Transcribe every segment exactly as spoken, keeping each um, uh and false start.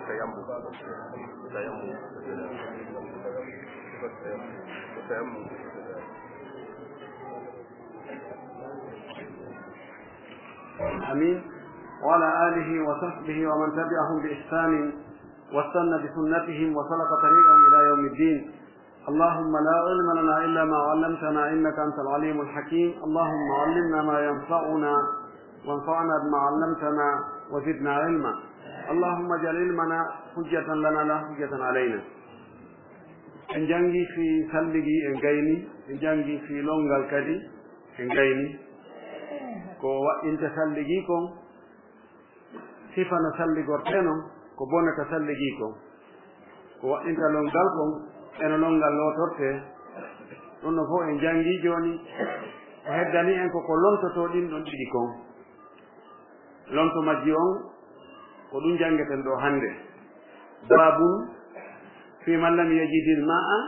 Tayammum. Tayammum. Tayammum. آمين. وعلى آله وصحبه ومن تبعهم بإحسان واستن بسنتهم وسلك طريقهم إلى يوم الدين. اللهم لا علم لنا إلا ما علمتنا إنك أنت العليم الحكيم. اللهم علمنا ما ينفعنا وانفعنا بما علمتنا وزدنا علما. اللهم اجعل علمنا حجة لنا لا حجة علينا. En janngi fii salligi, en gayni, en janngi fii lonngal kadi, en gayni. Ko waɗɗinta salligi kon, sifa no salligortee non, ko bonata salligi kon. Ko waɗɗinta lonngal kon, e no lonngal lootortee. Ɗum ɗon fof en janngi jooni, ko heddani en ko ko lontotoo ɗin ɗon ɗiɗi kon. Lonto majji on, ko ɗum janngeten ɗo hannde. Baabun fii man lam yajidil ma'a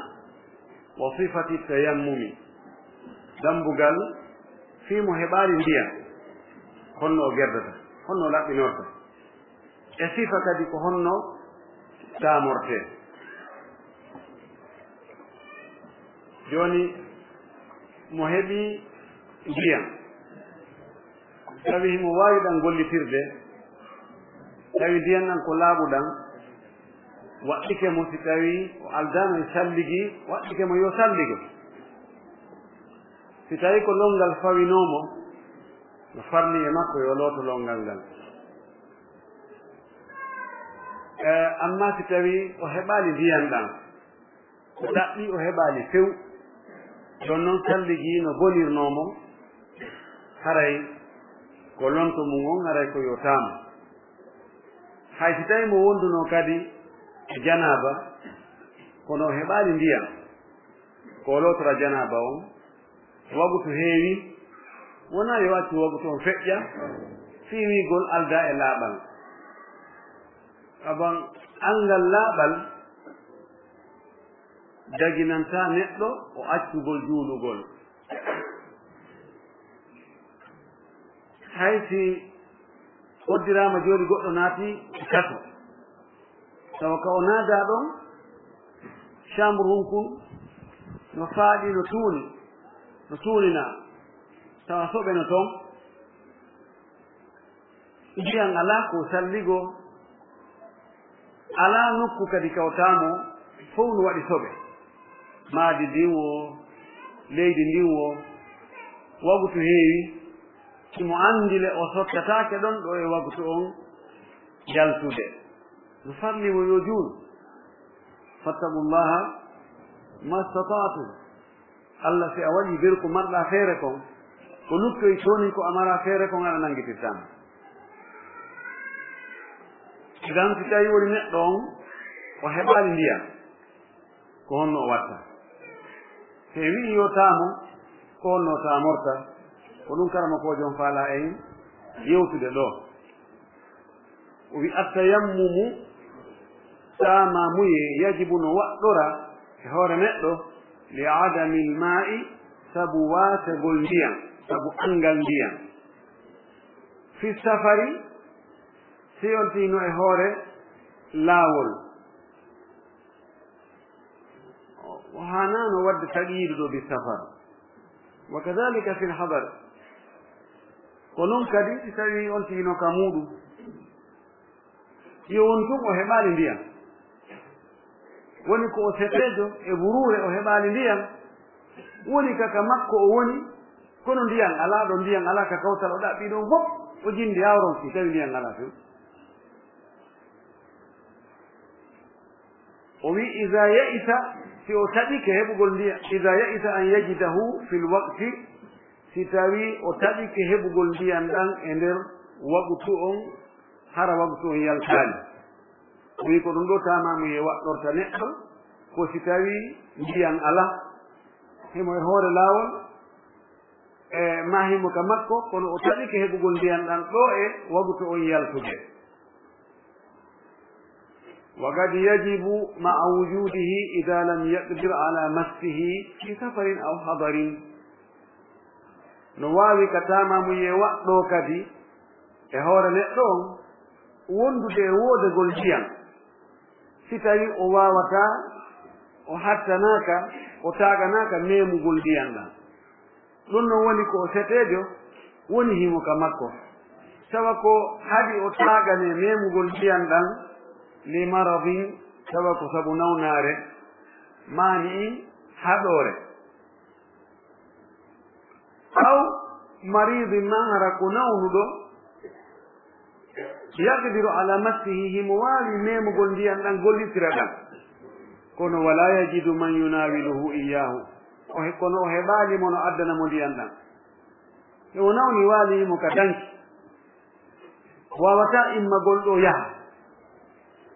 wa sifati tayammumi. Dambugal fii mo heɓaali ndiyam, honno o gerdata, honno o laɓɓinorta. E sifa kadi ko honno taamortee. Jooni, mo heɓi ndiyam, tawi himo waawi ɗam gollitirde, tawi ndiyam ɗam ko laaɓuɗam, waɗɗike mo, si tawi o aldaano e salligi, waɗɗike mo yo salligo. Si tawi ko lonngal fawinoo mo, no farli e makko yo looto lonngal ngal. E, amma si tawi o heɓaali ndiyam ɗam, o ɗaɓɓi, o heɓaali few. Ɗon non salligi no bonirnoo mo, haray ko lonto mum on, haray ko yo taamo. Hay si tawi mo wondunoo kadi e janaaba, kono o heɓaali ndiyam, ko o lootora janaaba on, wagutu heewi, wonaa yo accu wagutu on feƴƴa, fii wiigol aldaa e laaɓal. Aban, anngal laaɓal daginantaa neɗɗo o accugol juulugol. Hay si hoddiraama jooni goɗɗo naati e kaso, tawa ka o naadaa ɗon, chambre hunkun no faaɗi, no tuuni, no tuuninaa, tawa soɓe no ton. Ndiyan alaa ko salligo, alaa nokku kadi kawtaamo, fow no waɗi soɓe. Maadi ndin wo, leydi ndin wo, wagutu heewi, himo anndi le o sottataake ɗon ɗo e wagutu on yaltude. No farli mo yo juul. Fattaqullaha mastata'tum. Allah, si a waɗi beru ko marɗa feere kon, ko luttoyi toonin ko a mara feere kon, aɗa nanngitirtaa. Idan, si tawi woni neɗɗo on, o heɓaali ndiyam, ko honno o watta? Si en wi'i yo taamo, ko honno o taamorta? Ko ɗum karamokoojo on faalaa en yewtude ɗo. O wi, "Attayammumu, taamamuyee, yajibu, no waɗɗora e hoore neɗɗo, li adamil maa'i, sabu waasegol ndiyam, sabu anngal ndiyam. Fi safari, si on tino e hoore laawol." O haanaano waɗde taqyiidu ɗo bi safar. Wa kadhalika fil hadar. Ko non kadi si tawi on tigi no ka muuɗum. Yo won tun o heɓaali ndiyam. Woni ko o seteejo e buruure o heɓaali ndiyam. Woni ka ka makko o woni, kono ndiyam alaa ɗo, ndiyam alaa ka kawtal o ɗaɓɓi ɗon fof, o jindi awron si tawi ndiyam alaa few. O wi, "Iza ya'isa", si o taƴike heɓugol ndiyam, "iza ya'isa an yajidahu fil waqti", si tawi o taƴike heɓugol ndiyam ɗan e nder waqutu on, hara waqutu on yaltaali. O wi, ko ɗum ɗo taamamuyee waɗɗorta neɗɗo, ko si tawi ndiyam alaa, himo e hoore laawol, e maa himo ka makko, kono o taƴike heɓugol ndiyam ɗan ɗo e waqutu on yaltude. Wa qad yajibu ma'a wujudihi idha lam yaqdir ala massihi fi safarin aw hadarin. No waawi ka taamamuyee waɗɗoo kadi e hoore neɗɗo on, wondude e woodagol ndiyam, si tawii o waawataa, o hattanaaka, o taaganaaka meemugol ndiyam ɗam. Ɗum noon woni ko o seteejo woni himo ka makko, tawa ko haɗi o taaganee meemugol ndiyam ɗam, li maradin, tawa ko sabu nawnaare, maani'i, haɗoore. Aw maridin, maa hara ko nawnuɗo, yaqdiru ala massihi, himo waawi meemugol ndiyam ɗam, gollitira ɗam, kono wala yajidu man yunawiluhu iyahu, o he-, kono o heɓaali mo no addana mo ndiyam ɗam. E o nawni, waali mo ka danki, waawataa immagol ɗo yaha.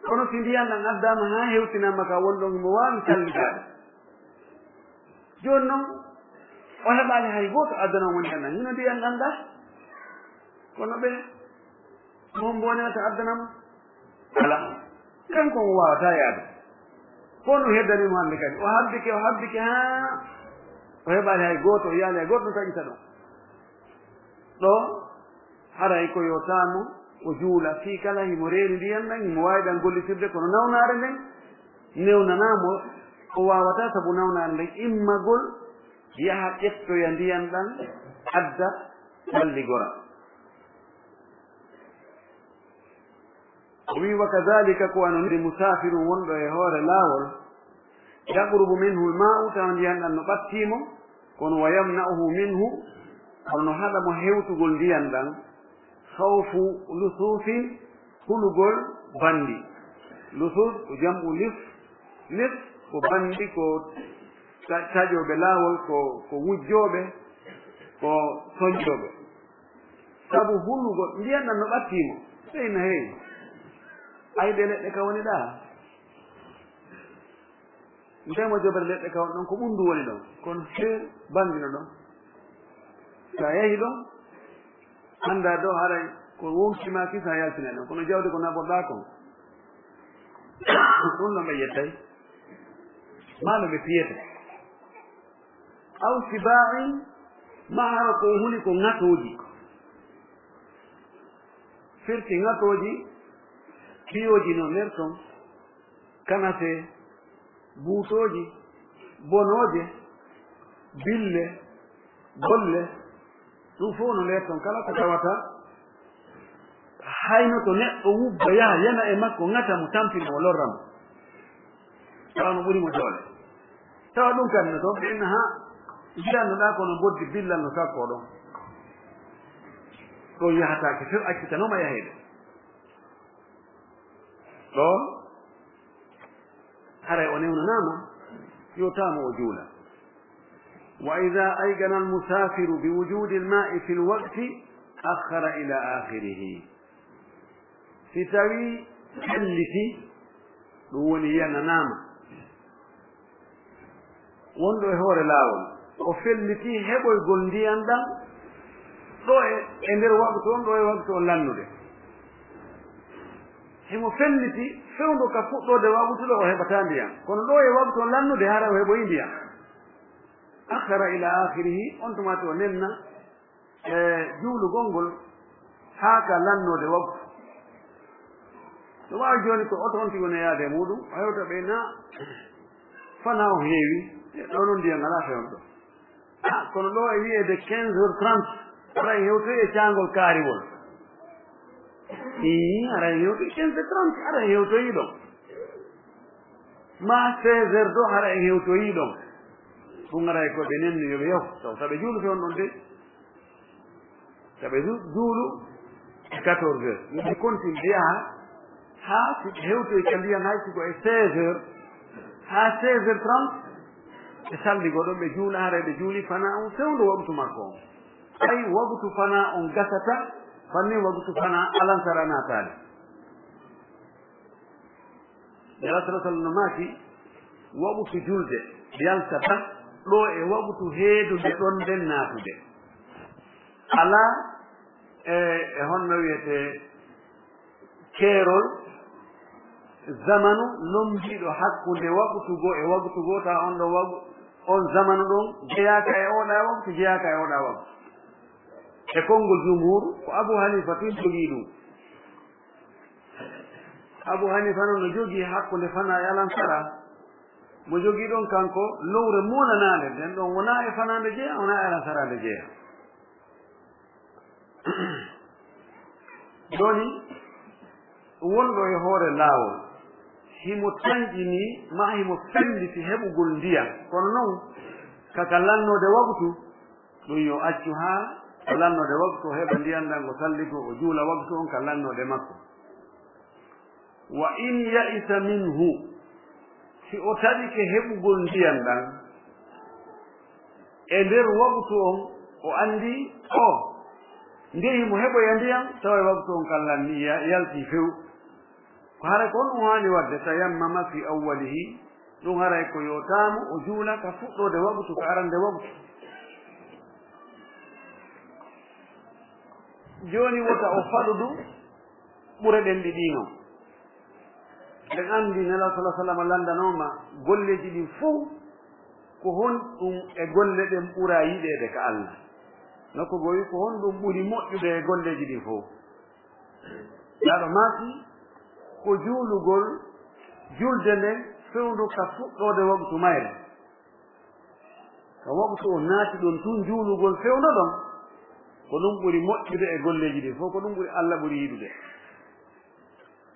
Kono si ndiyam ɗam addaama haa hewtinaama ka won ɗon, himo waawi sallidaade. Jooni noon, o heɓaali hay gooto addana mo ndiyam ɗam. Hino ndiyam ɗam ɗa? Kono ɓe, ko hombo woni wata addana mo? Alaa. Kanko o waawataa yaade. Ko no heddani mo hannde kadi. O habbike, o habbike haa o heɓaali hay gooto, o yiyaali hay gooto no taƴita ɗon. Ɗo, haray ko yo taamo o juula, fii kala himo reeni ndiyam ɗam, himo waawi ɗam gollitirde, kono nawnaare nden newnanaa mo, o waawataa sabu nawnaare nden immagol, yaha ƴettoya ndiyam ɗam, adda, salligora. O wi'i, "Wa kadhalika, ko wano ni musaafirun wonɗo e hoore laawol, yaqrubu minhu al-ma'u, tawa ndiyan ɗan no ɓattii mo, kono wa yamna'uhu minhu, kono no haɗa mo hewtugol ndiyan ɗan, khawfu lususin, hulugol banndi." Lusus ko jam'u lis, lis ko banndi, ko ta-, taƴooɓe laawol, ko, ko wujjooɓe, ko soñjooɓe. Sabu hulugol ndiyan ɗan no ɓattii mo. Sey na heewi. Ay, ɗe leɗɗe ka woni ɗaa. Ndemo jobere leɗɗe ka woni ɗon, ko ɓunndu woni ɗon. Kono he banndi no ɗon. Sa yehi ɗon, anndaa ɗo haray ko wonki ma ki sa yaltinay ɗon. Kono jawdi ko naɓorɗaa kon. Ɗum no ɓe yettay. Maa no ɓe piyete. Aw sibaa'in, maa hara ko huli ko ŋatooji. Firti ŋatooji, piyooji no nder ton, kanafee, buutooji, bonooje, bille, bolle, ɗum fof no nder ton. Kala ko tawata hayno to neɗɗo wubba yaha yana e makko, ŋata mo, tampina mo, lorra mo. Tawa no ɓuri mo doole. Tawa ɗum kadi no toon, ɓe inna, haa, njiyanno-ɗaa kono mboddi billal no sakkoo ɗon. Ɗon yahataake few, accitanooma yaheede. Ɗon, haray o newnanaama, yo taamo o juula. Wa idaa ayqana al-musaafiru bi wujuudi al-maa'i fi al-waqti, akhkhara ilaa aakhirihi. Si tawii felliti, ɗum woni yananaama, wonɗo e hoore laawol, o felliti heɓoygol ndiyan ɗan ɗo e, e nder waqtu on, ɗo e waqtu on lannude. Himo felliti fewndo ka fuɗɗoode waqtu ɗo o heɓataa ndiyan, kono ɗo e waqtu on lannude, hara o heɓoyi ndiyan. Akhkhara ilaa aakhirihi, on tuma to nenna e juulugol ngol haa ka lannoode waktu. No waawi jooni ko oto on tigi woni yaade e muuɗum, o hewta ɓe na fanaa o heewi, e ɗo noon ndiyan alaa fewndo. Ah, kono ɗo e wiyeede quinze heures trente, aray hewtoyi e caangol kaariwol. Ii, aray hewtoyi quinze heures trente, aray hewtoyi ɗon. Maa seize heures ɗo, hara en hewtoyii ɗon. Ɗum aray ko ɓe nenni yo ɓe yahu, taw, taw ɓe juulu fewndo ɗon de. Taw ɓe ju-, juulu e quatorze heures. Yo ɓe continue ɓe yaha haa si ɓe hewtoyi ka ndiyan, hay si ko e seize heures, haa seize heures trente, ɓe salligoo ɗon, ɓe juula, haray ɓe juuli fanaa on fewndo waqtu makko on. Ay, waqtu fanaa on gasata, fanni waqtu fanaa alansara naataali. Nela sala sallam no maaki, waqtu julde yaltata ɗo e waqtu heedunde ɗon nden naatude. Alaa e, e honno wiyetee, keerol zamanu lombiiɗo hakkunde waqtu goo e waqtu goo, tawa on ɗon waqtu, on zamanu ɗon jeyaaka e ooɗaa waqtu, jeyaaka e ooɗaa waqtu. E konngol jumhuur, ko Abu Haniifa tun jogii ɗum. Abu Hanifa noon no jogii hakkunde fanaa e alansara. Mo jogii ɗoon kanko lowre muunanaande, nden ɗoon wonaa e fanaande jeyaa, wonaa e alansaraande jeyaa. Jooni, wonɗo e hoore laawol, himo tanƴinii, maa himo felliti heɓugol ndiyam. Kono noon, ka ka lannoode waktu, ɗum yo accu haa ka lannoode waktu, o heɓa ndiyam ɗam, o salligoo, o juula waktu on ka lannoode makko. Wa in ya'isa minhu, si o taƴike heɓugol ndiyam ɗam e nder waktu on, o anndi o nde himo heɓoya ndiyam, tawa e waktu on kallan ni ya-, yalti few. Ko haray ko on ɗum haani waɗde, tayammama fi awwalihi, ɗum haray ko yo taamu o juula ka fuɗɗoode waktu, ka arande waktu. Jooni wota o faɗu ɗum ɓure ɗen ɗiɗi non. Ɓen anndi Nelaaɗo sallallaahu alayhi wa sallam lanndanooma golleeji ɗin fow, ko honɗum e golle ɗen ɓura yiɗeede ka Allah? Nokku goo wi, ko honɗum ɓuri moƴƴude e golleeji ɗin fow? Nelaaɗo maaki, ko juulugol julde nden fewndo ka fuɗɗoode waktu mayre. Ka waktu o naati ɗon tun juulugol fewndo ɗon, ko ɗum ɓuri moƴƴude e golleeji ɗin fow, ko ɗum ɓuri Allah ɓuri yiɗude.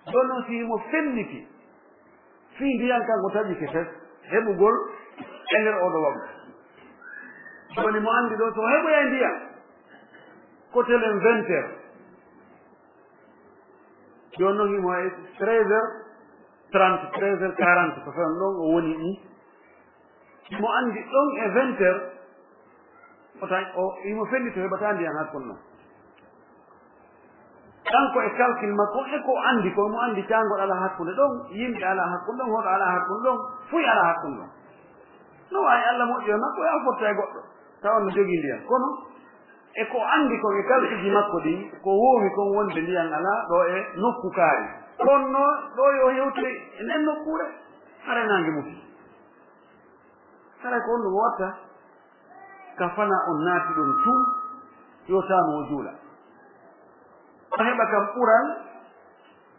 Jooni noon si himo felliti, fii ndiyan kan o taƴike fes, heɓugol e nder oo ɗoo waktu. Jooni mo anndi ɗoo, so heɓoyay ndiyan, ko telen vingt heures. Jooni noon himo e treize heures trente, treize heures quarante, ko fewndo ɗon o woni ɗum. Mo anndi ɗon e vingt heures, o tawi, o, imo felliti o heɓataa ndiyan hakkunde ɗon. Kanko e calcul makko, e ko o anndi kon, mo anndi caangol alaa hakkunde ɗon, yimɓe alaa hakkunde ɗon, hoɗo alaa hakkunde ɗon, fuy alaa hakkunde ɗon. No waawi Allah moƴƴo e makko, e a fotta e goɗɗo, tawa no jogii ndiyan. Kono, e ko o anndi kon e calcul ji makko ɗin, ko woowi kon wonde ndiyan alaa ɗo e nokku kaari. Kono no, ɗo yo hewtoy e nden nokkuure, hara naange muti. Haray ko honɗum o watta? Ka fanaa on naati ɗon tun, yo taamu o juula. O heɓa kam ɓural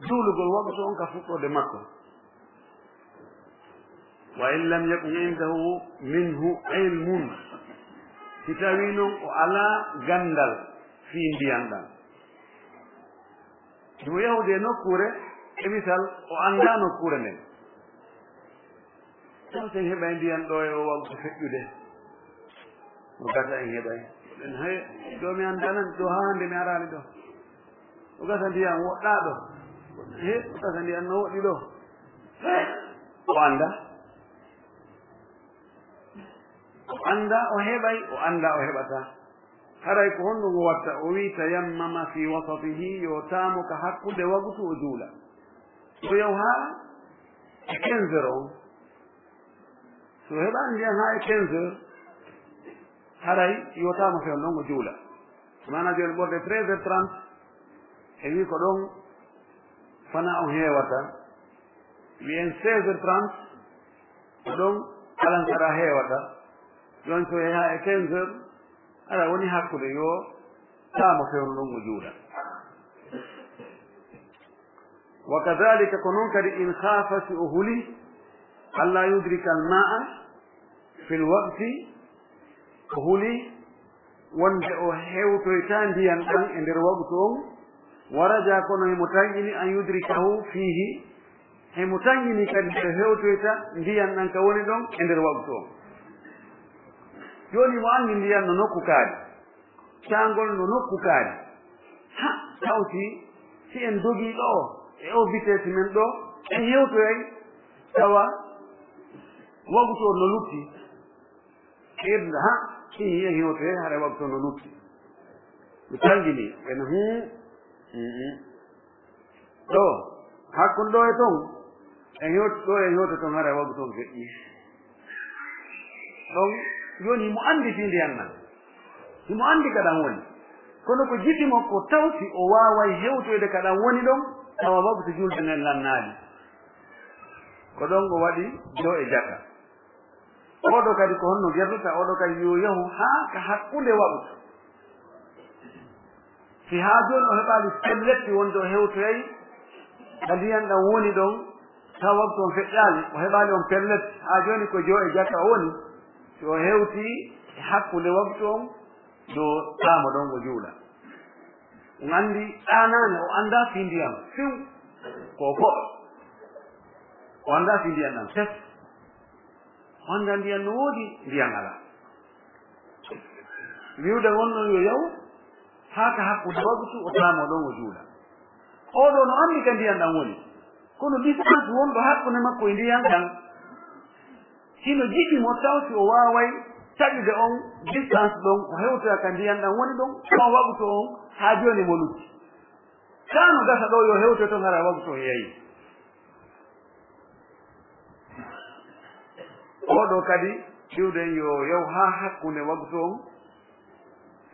juulugol waktu on ka fuɗɗoode makko. Wa in lam yakun indahu minhu ilmun, si tawii non o alaa ganndal fii ndiyan ɗan. Himo yahude e nokkuure, e misal, o anndaa nokkuure nden. Taw si en heɓay ndiyan ɗo e o waktu feƴƴude. O gasa en heɓay. En hay, ɗo mi anndaa nan, ɗo haa hannde mi araali ɗo. O gasa ndiyan woɗɗaa ɗo. He, o gasa ndiyan no woɗɗi ɗo. O anndaa. O anndaa o heɓay, o anndaa o heɓataa. Haray ko honɗum o watta? O wi'i, tayammama fi wasatihi, yo taamo ka hakkunde waktu o juula. O yahu haa e quinze heures on. So heɓaani ndiyan haa e quinze heures, haray yo taamo fewndo on o juula. Maanaa jooni ɓorde treize heures trente, e wi'i ko ɗon fanaa on heewata. Wi'en seize heures trente, ko ɗon alansara heewata. Jooni so yaha e quinze heures, hara woni hakkunde, yo taamo fewndo ɗon o juula. Wa kadhalika, ko non kadi, in khaafa, si o huli, alla yudrika al-ma'a fil waqti, o huli wonde o hewtoyta ndiyan ɗan e nder waktu on, wa raja, kono himo tanƴini, an yudrikahu fihi, himo tanƴini kadi nde o hewtoyta ndiyan ɗan ka woni ɗon e nder waktu on. Jooni mo anndi ndiyan no nokku kaari, caangol no nokku kaari. Ha, tawti si en dogii ɗo, e o vitesse men ɗo, en hewtoyay, tawa waktu on no lutti. Irda, ha, si en hewtoyay, hara waktu on no lutti. Mi tanƴini, en huu, mm, mm. Ɗo, hakkunde ɗo e ton, en hewti ɗo, en hewti ton, hara waktu on feƴƴi. Ɗon, jooni himo anndi fii ndiyan ɗan. Himo anndi ka ɗan woni. Kono ko jiɗi mo ko taw si o waaway hewtoyde ka ɗan woni ɗon, tawa waktu julde nden lannaali. Ko ɗon o waɗi do e jaka. Oɗo kadi ko honno gertata? Oɗo kadi yo yahu haa ka hakkunde waktu. Si haa jooni o heɓaali pelletti wonde o hewtoyay, ka ndiyan ɗan woni ɗon, tawa waktu on feƴƴaali, o heɓaali on pellet, haa jooni ko joo e jaka o woni, si o hewtii e hakkunde waktu on, yo taamo ɗon o juula. On anndi ɗaanaane, o anndaa fii ndiyan few, ko o koɗo. O anndaa fii ndiyan ɗan fes. O anndaa ndiyan no woodi, ndiyan alaa. Wi'ude on ɗon yo yahu, haa ka hakkunde waktu o taamo ɗon o juula. Oo ɗoo no anndi ka ndiyan ɗan woni. Kono distance wonɗo hakkunde makko e ndiyan ɗan, hino jiɗi mo taw si o waaway taƴude on distance ɗon, o hewtoya ka ndiyan ɗan woni ɗon, tawa waktu on haa jooni mo lutti. Kaa no gasa ɗoo yo hewto ton hara waktu on yahi. Oo ɗoo kadi, wi'ude yo yahu haa hakkunde waktu on,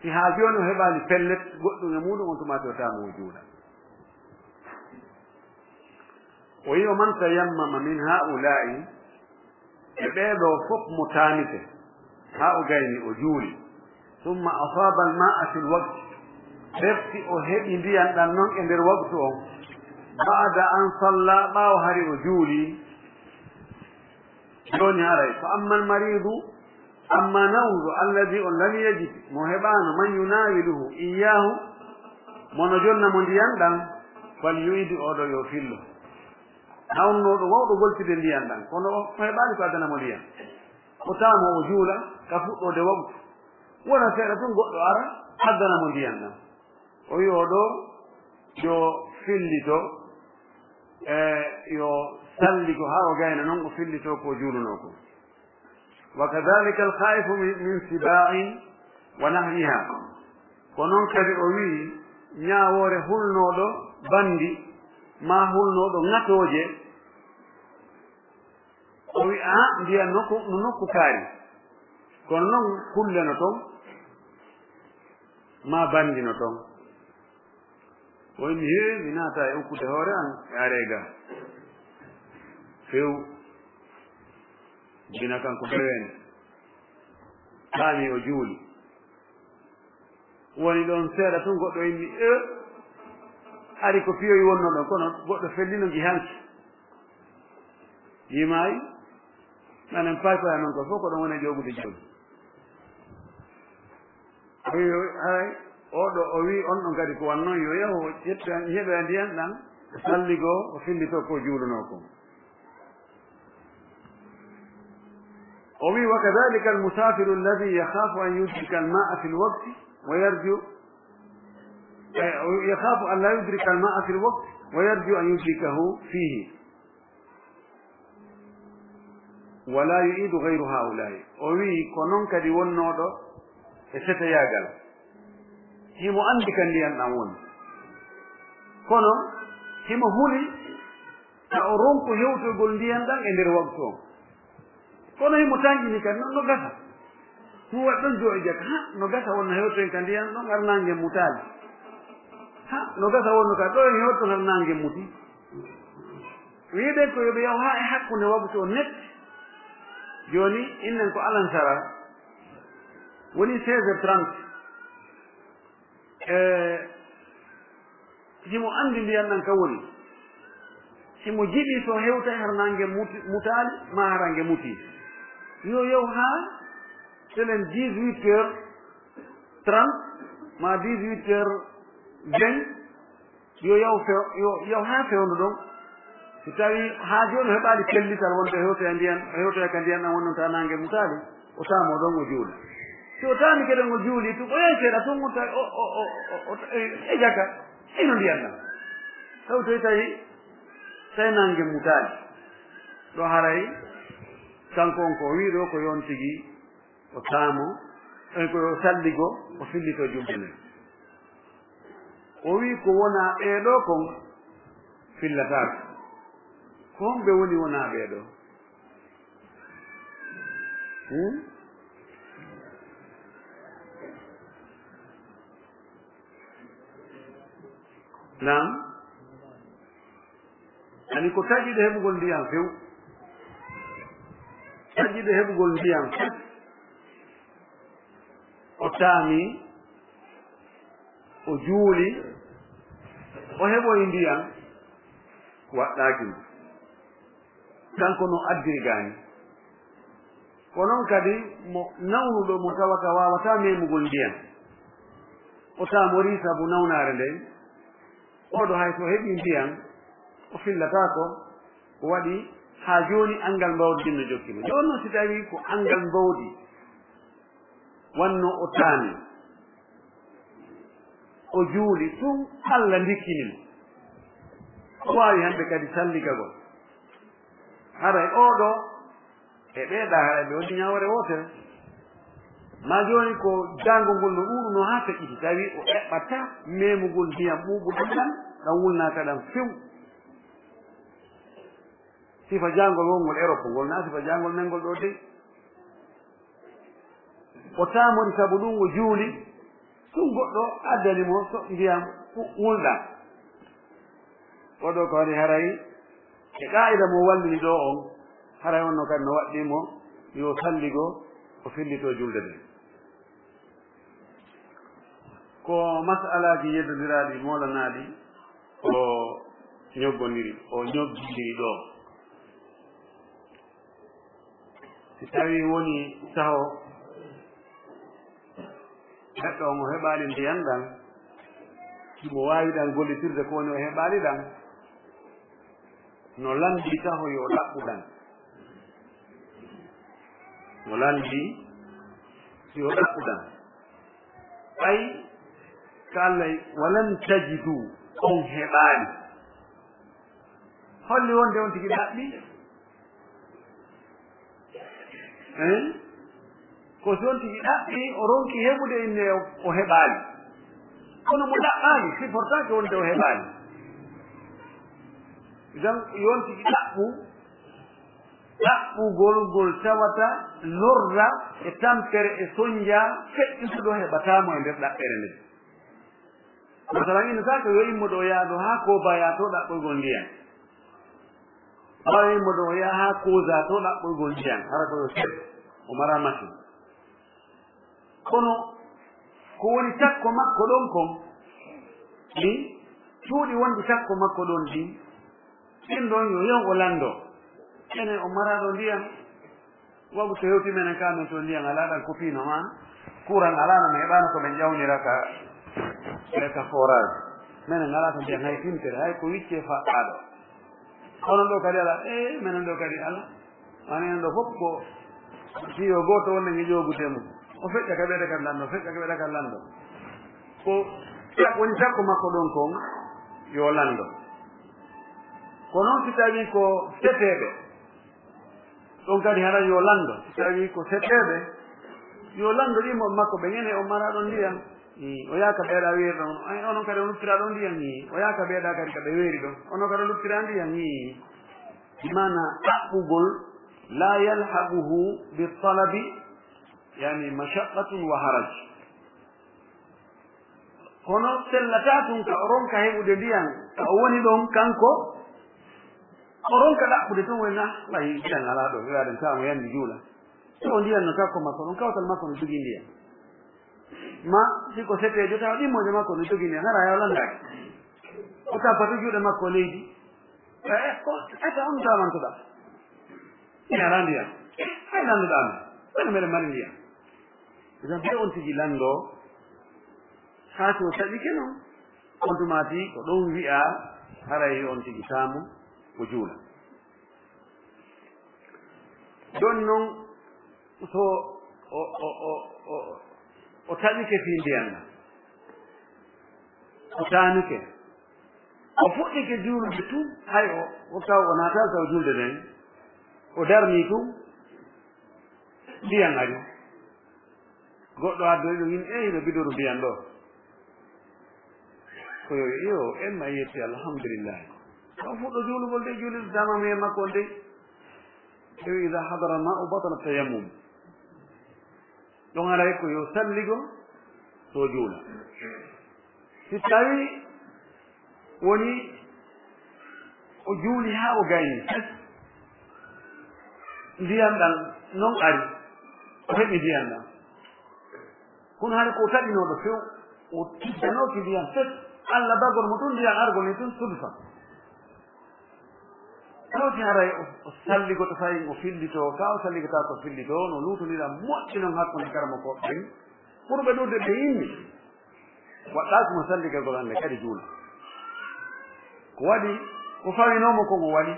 si haa jooni o heɓaali pellet goɗɗum e muuɗum, on tuma si o taamo o juula. O wi'i, "ومن تيمم من هؤلاء", e ɓee ɗoo fof mo taamike, haa o gayni o juuli, "ثم أصاب الماء في الوقت", refti o heɓi ndiyan ɗan non e nder waktu on, "بعد أن صلى", ɓaawo hari o juuli, jooni haray, "فأما المريض", amma nawɗo, "الذي", on "لم يجد", mo heɓaano, "من يناوله إياه", mo no jonna mo ndiyan ɗan, "فليعد", oo ɗoo yo fillo. Nawnooɗo wawɗo goltude ndiyan ɗan, kono o heɓaali ko addana mo ndiyan. O taamo o juula ka fuɗɗoode waktu. Wona seeɗa tun goɗɗo ara, addana mo ndiyan ɗan. O wi'i oo ɗoo, yo fillito, e yo salligo haa o gayna non, o fillito ko juulunoo kon. "وكذلك الخائف من، من سباع ونحوها". Ko non kadi o wi'i, ñaawoore hulnooɗo banndi, maa hulnooɗo ŋatooje, o wi'i, "Aa, ndiyan nokku, no nokku kaari." Kono non kulle no ton, maa banndi no ton. O inni, "Hee, mi naata e ukkude hoore an e aree ga." Few. Jina kanko deweende. Taami o juuli. Woni ɗon seeɗa tun goɗɗo inni, "E, ari ko piyoyi wonno ɗon, kono goɗɗo fellino ngi hanki." Yimaayi, nanen paay paay amen ko fof ko ɗon woni e joogude jooni. O wi'i, haray, oo ɗoo, o wi'i on ɗon kadi ko wanno, yo yahu o ƴetta, ñeɗoya ndiyan ɗan, o salligoo, o fillitoo ko juulunoo kon. O wi'i, "وكذلك المسافر الذي يخاف أن يدرك الماء في الوقت ويرجو، eh, يخاف أن لا يدرك الماء في الوقت ويرجو أن يدركه فيه." "ولا يعيد غير هؤلاء." O wi'i, ko non kadi wonnooɗo e seteyaagal. Himo anndi ka ndiyan ɗan woni. Kono himo huli ka o ronku hewtogol ndiyan ɗan e nder waktu on. Kono himo tanƴini kadi, non no gasa. Ɗum waɗi ɗon joo e jaka. Ha, no gasa wonno hewtoyen ka ndiyan ɗon har naange mutaali. Ha, no gasa wonno ka ɗo en hewto har naange muti. Wi'ude ko yo ɓe yahu haa e hakkunde waktu on net. Jooni, innen ko alansara. Woni seize heures trente. E, himo anndi ndiyan ɗan ka woni. Himo jiɗi so hewtay har naange muti-, mutaali, maa hara nge muti. Yo yahu haa telen dix-huit heures trente, maa dix-huit heures vingt, yo yahu few-, yo yahu haa fewndo ɗon. Si tawi haa jooni o heɓaali pellital wonde o hewtoya ndiyan, o hewtoya ka ndiyan ɗan wonnon ta naange mutaali, o taamo ɗon o juula. Si o taami kadi o juuli tun, o yahi seeɗa tun, o tawi o, o, o, o, o, e, e jaka, ino ndiyan ɗan. Taw toy tawi, tawi naange mutaali. Ɗo haray, kanko on ko o wi'i ɗo ko yontigi, o taamo, e ko o salligo, o fillito juuɗe nden. O wi'i ko wonaa ɓee ɗoo kon fillataako. Ko homɓe woni wonaa ɓee ɗoo? Hmm? Naam. Ani ko taƴiɗo heɓugol ndiyan few. Taƴiɗo heɓugol ndiyan few. O taami, o juuli, o heɓoyi ndiyan. waɗɗaaki mo. Kanko no addiri gaani. Ko noon kadi mo nawnuɗo mo tawata waawataa memugol ndiyam. O taamorii sabu nawnaare nden. Oɗo hay so heɓii ndiyam, o fillataako, o waɗi haa jooni anngal mbawdi ndin no jokki mo. Jooni noon si tawii ko anngal mbawdi wannoo o taami, o juuli tun Alla ndikkini mo. O waawi hannde kadi salligagol. Haray oɗo e ɓee ɗahaare ɓe woni ñaawore wootere. Maa jooni ko jaango ngol no ɗuuɗunoo haa feƴƴiti, tawi o eɓɓataa memugol ndiyam ɓuuɓuɗam ɗam, ɗam wulnaaka ɗam few. Sifa jaangol wongol Erop ngol, naa sifa jaangol men ngol ɗoo dey. O taamori sabu ɗum o juuli, ɗum goɗɗo addani mo so ndiyam wu-, wulɗam. Oɗo ko waɗi haray e qaa'ida mo wallini ɗo on, haray on no kadi no waɗɗii mo yo salligo o fillito julde nden. Ko mas'alaaji yeddondiraaɗi moolanaaɗi o ñoggondiri, o ñoggindiri ɗo. Si tawii woni taho neɗɗo on o heɓaali ndiyan ɗan, himo waawi ɗan gollitirde ko woni o heɓaali ɗan, no lanndii taho yo ɗaɓɓu ɗan. No lanndii yo ɗaɓɓu ɗan. Ɓay ka Alla, "Walam tajidu," on heɓaali. Holli wonde on tigi ɗaɓɓi? Hein? Ko si on tigi ɗaɓɓi, o ronki heɓude inne o, o heɓaali. Kono mo ɗaɓɓaali, sifortaake wonde o heɓaali. Idan, yo on tigi ɗaɓɓu, ɗaɓɓugol ngol tawata lorra e tampere e sonja feƴƴutuɗo heɓataa mo e nder ɗaɓɓere nden. Masalan, ina saka yo immoɗo o yaha ɗo haa Koba yaha to ɗaɓɓoygol ndiyan. Ɓaawo immoɗo o yaha haa Koza to ɗaɓɓoygol ndiyan, hara ko yo seɗɗa, o mara machine. Kono ko woni takko makko ɗon kon, ni cuuɗi wonɗi takko makko ɗon ɗin, ɗin ɗon yo yahu o lanndo. Enen o maraɗo ndiyan, wagu to hewti menen ka men to ndiyan alaa ɗan kopiino maa, kuran alaa no mi heɓaano ko men ƴawnira ka, ka forage. Menen alaa to ndiyan hay fintere, hay ko wicce faɗɗaaɗo. Onon ɗo kadi alaa, eh, menen ɗo kadi alaa. Mani en ɗo fof ko tiyo gooto wonde nge ƴoogude mum. O feƴƴa ka ɓeyda kan lanndo, o feƴƴa ka ɓeyda kan lanndo. Ko woni takko makko ɗon kon, yo lanndo. Ko noon si tawii ko seteeɓe, ɗon kadi haray yo lanndo. Si tawii ko seteeɓe, yo lanndo ɗimmo makko ɓe ñande o mara ɗon ndiyan. Ii, o yaaka ɓeyɗa weeri ɗon. Ay, onon kadi on luttira ɗon ndiyan. Ii, o yaaka ɓeyɗa kadi ka ɓe weeri ɗon. Onon kadi on luttira ndiyan. Ii. Bi maana ɗaɓɓugol, la yalhaquhu bi talabi, yani mashaqqatun wa haraj. Kono sellataa tun ka o ronka heɓude ndiyan, ka o woni ɗon kanko, o ronka ɗaɓɓude tun wona, "Wayi, ndiyan alaa ɗo, wi'aɗen tawa mo yandi juula." Tawa ndiyan no takko makko ɗon, kawtal makko no jogii ndiyan. Ma, si ko seteejo, tawa ɗimmoje makko no jogii ndiyan, hara yaw landaaki. O tappata juuɗe makko leydi. E, e, ko, eta on tawantoɗaa. Mi alaa ndiyan. Hay landuɗaa men. Kono meɗen mari ndiyan. Idan, ɓe on tigi lanndoo, haa si o taƴike noon, on tumaati ko ɗon wi'aa, haray on tigi taamu o juula. Jooni noon, so o, o, o, o, o taƴike fii ndiyan ɗan, o taamike, o fuɗɗike juulude tun, hay o, o taw o naataali taw juulde nden, o darnii tun, ndiyan ari. Goɗɗo addoyi ɗum, yimɓe, "Eyi, no bidoru mbiyan ɗo?" Ko yo, yo, en ma yetti, alhamdulillahi. Taw fuɗɗo juulugol de, juulirde dama mo e makko on de. Tawi iza hadara ma'u batala tayammum. Ɗon aray ko yo salligo, so juula. Si tawi woni o juuli haa o gayni, fes, ndiyan ɗan non ari, o heɓi ndiyan ɗan. Kono hara ko o taƴinooɗo few, o tijjanooki ndiyan fes, Alla bagor mo tun ndiyan argol ni tun sudfa. Tawti haray o, o salligoto fayin o fillitoo, ka o salligata ko fillitoo, no luutondiraa moƴƴi non hakkunde karamokooɓe ɓen. Ɓurɓe ɗuuɗude ɓe inni, waɗɗaaki mo salligagol hannde kadi juula. Ko waɗi, ko fawinoo mo kon o waɗi.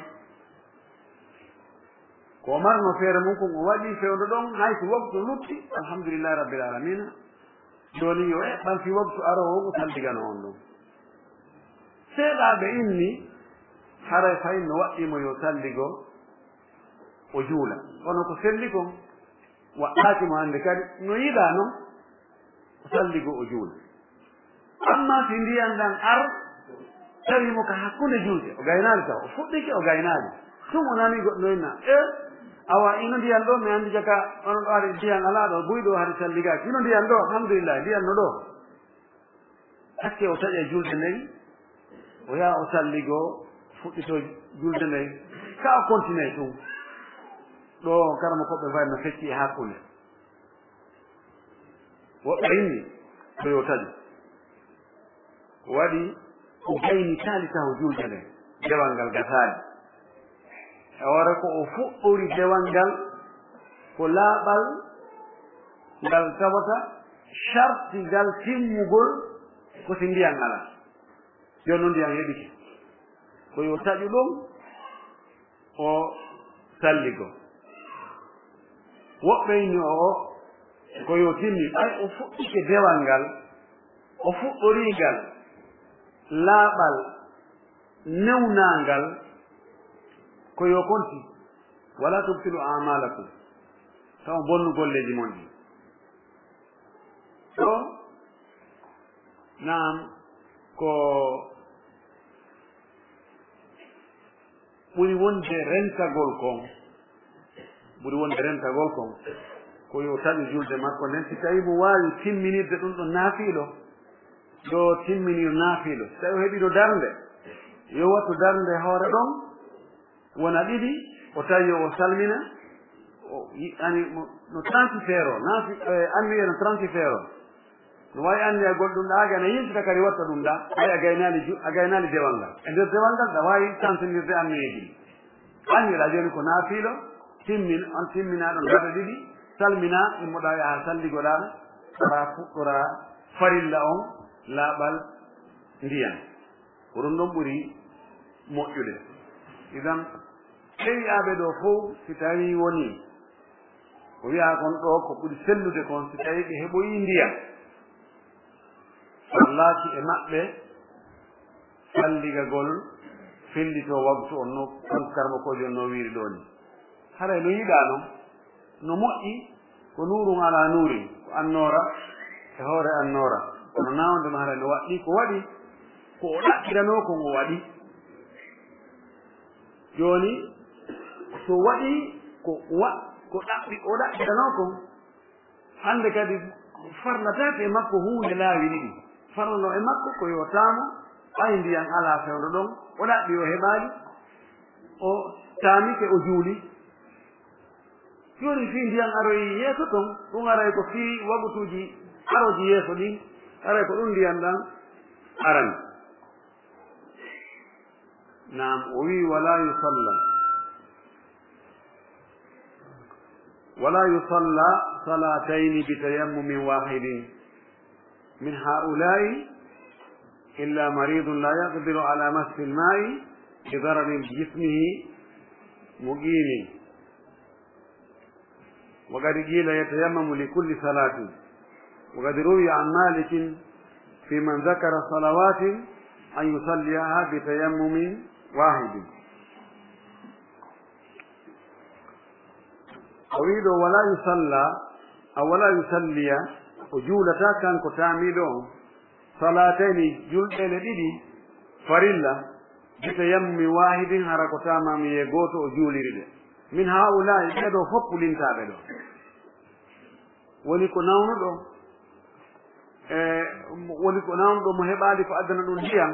Ko o marno feere mum kon o waɗi fewndo ɗon, hay si waktu lutti, alhamdulillahi rabbil alamina. Jooni yo eɓɓan fii waktu aroowo o salligano on ɗum. Seeɗaaɓe inni, haray fay no waɗɗii mo yo salligo o juula. Kono ko selli kon, waɗɗaaki mo hannde kadi, no yiɗaa non, o salligo o juula. Amma si ndiyan ɗan ar, tawi mo ka hakkunde julde, o gaynaali taw, o fuɗɗike o gaynaali. Tun o nani goɗɗo no inna, e, awa, ino ndiyan ɗo, mi anndi jaka, onon ɗo ari ndiyan alaa ɗo, buy ɗo hari salligaaki. Ino ndiyan ɗo, alhamdulillah, ndiyan no ɗo. Hakke o taƴa julde nden, o yaha o salligo, fuɗɗito julde nden. Ka o continue tun. Ɗo karamokooɓe fay no fecci e hakkunde. Woɓɓe inni ko yo taƴu. Ko waɗi o gaynitaali taho julde nden, dewal ngal gasaali. E hoore ko o fuɗɗori dewal ngal, ko laaɓal ngal tawata sharti ngal timmugol ko si ndiyan alaa. Jooni non ndiyan heɓike. Ko yo taƴu ɗum, o salligo. Woɓɓe inni o, o, ko yo timmi, ɓay o fuɗɗike dewal ngal, o fuɗɗorii ngal laaɓal newnaangal, ko yo konti, "Wala tubtilu a'malakum", taw bonnu golleeji mon ɗin. Ɗo, naam, ko ɓuri wonde rentagol kon, ɓuri wonde rentagol kon, ko yo taƴu julde makko nden, si tawi mo waawi timminirde ɗum ɗon naafiilo, yo timminir naafiilo. Si tawi o heɓino darnde, yo wattu darnde hoore ɗon, wona ɗiɗi, o tawi yo o salmina, o yi-, ani mo, no transfert o, naafi-, eh, anniye no transfert o. No waawi anniyagol ɗum ɗaa, a gayna yiltita kadi watta ɗum ɗaa, hay a gaynaali ju-, a gaynaali dewal ngal. E nder dewal ngal, ɗa waawi tantinirde anniyeeji ɗi. Anniye ɗaa jooni ko naafiilo, timmin, on timminaa ɗon darɗe ɗiɗi, salminaa, immoɗaa yaha salligoɗaa, ora fuɗɗora farilla on, laaɓal ndiyan. Ko ɗum ɗon ɓuri moƴƴude. Idan, ɓe wi'aaɓe ɗoo fow, si tawii wonii ko wi'aa kon ɗoo ko ɓuri sellude kon, si tawii ɓe heɓoyii ndiyan, fallaaki e maɓɓe salligagol fellitoo waktu on no kanko karmokoojo on no wiiri ɗoo ni. Haray no yiɗaa non, no moƴƴi, ko nuurun alaa nuurin, ko annoora e hoore annoora. Kono naawde no haray no waɗɗii ko waɗi, ko o ɗaɓɓiranoo kon o waɗi. Jooni, so waɗii ko wa-, ko ɗaɓɓi-, o ɗaɓɓiranoo kon, hannde kadi farlataake e makko huunde laawi ɗiɗi. Farlanoo e makko ko yo taamo, ɓay ndiyan alaa fewndo ɗon, o ɗaɓɓi o heɓaali, o taamike o juuli. Jooni fii ndiyan aroyi yeeso ton, ɗum aray ko fii wagutuuji arooji yeeso ɗin, aray ko ɗum ndiyan ɗan arani. Naam, o wi'i, "Wala yusalla. Wala yusalla salatayni bi tayammumin wahidin min haula'i illa maridun la yaqdiru ala massil ma'i li dararin bi jismihi muqimin." وقد قيل يتيمم لكل صلاة. وقد روي عن مالك في من ذكر صلوات أن يصليها بتيمم واحد. O wi'i ɗoo, "Wala yusalla, a wala yusalliya, o juulataa kanko taamiiɗo on, salatayni, julɗeele ɗiɗi, farilla, bi tayammumin wahidin, hara ko taamaamuyee gooto o juuliri ɗe. Min haa'ulaa'i, ɓee ɗoo fof lintaaɓe ɗoo." Woni ko nawnuɗo, e, woni ko nawnuɗo mo heɓaali ko addana ɗum ndiyan,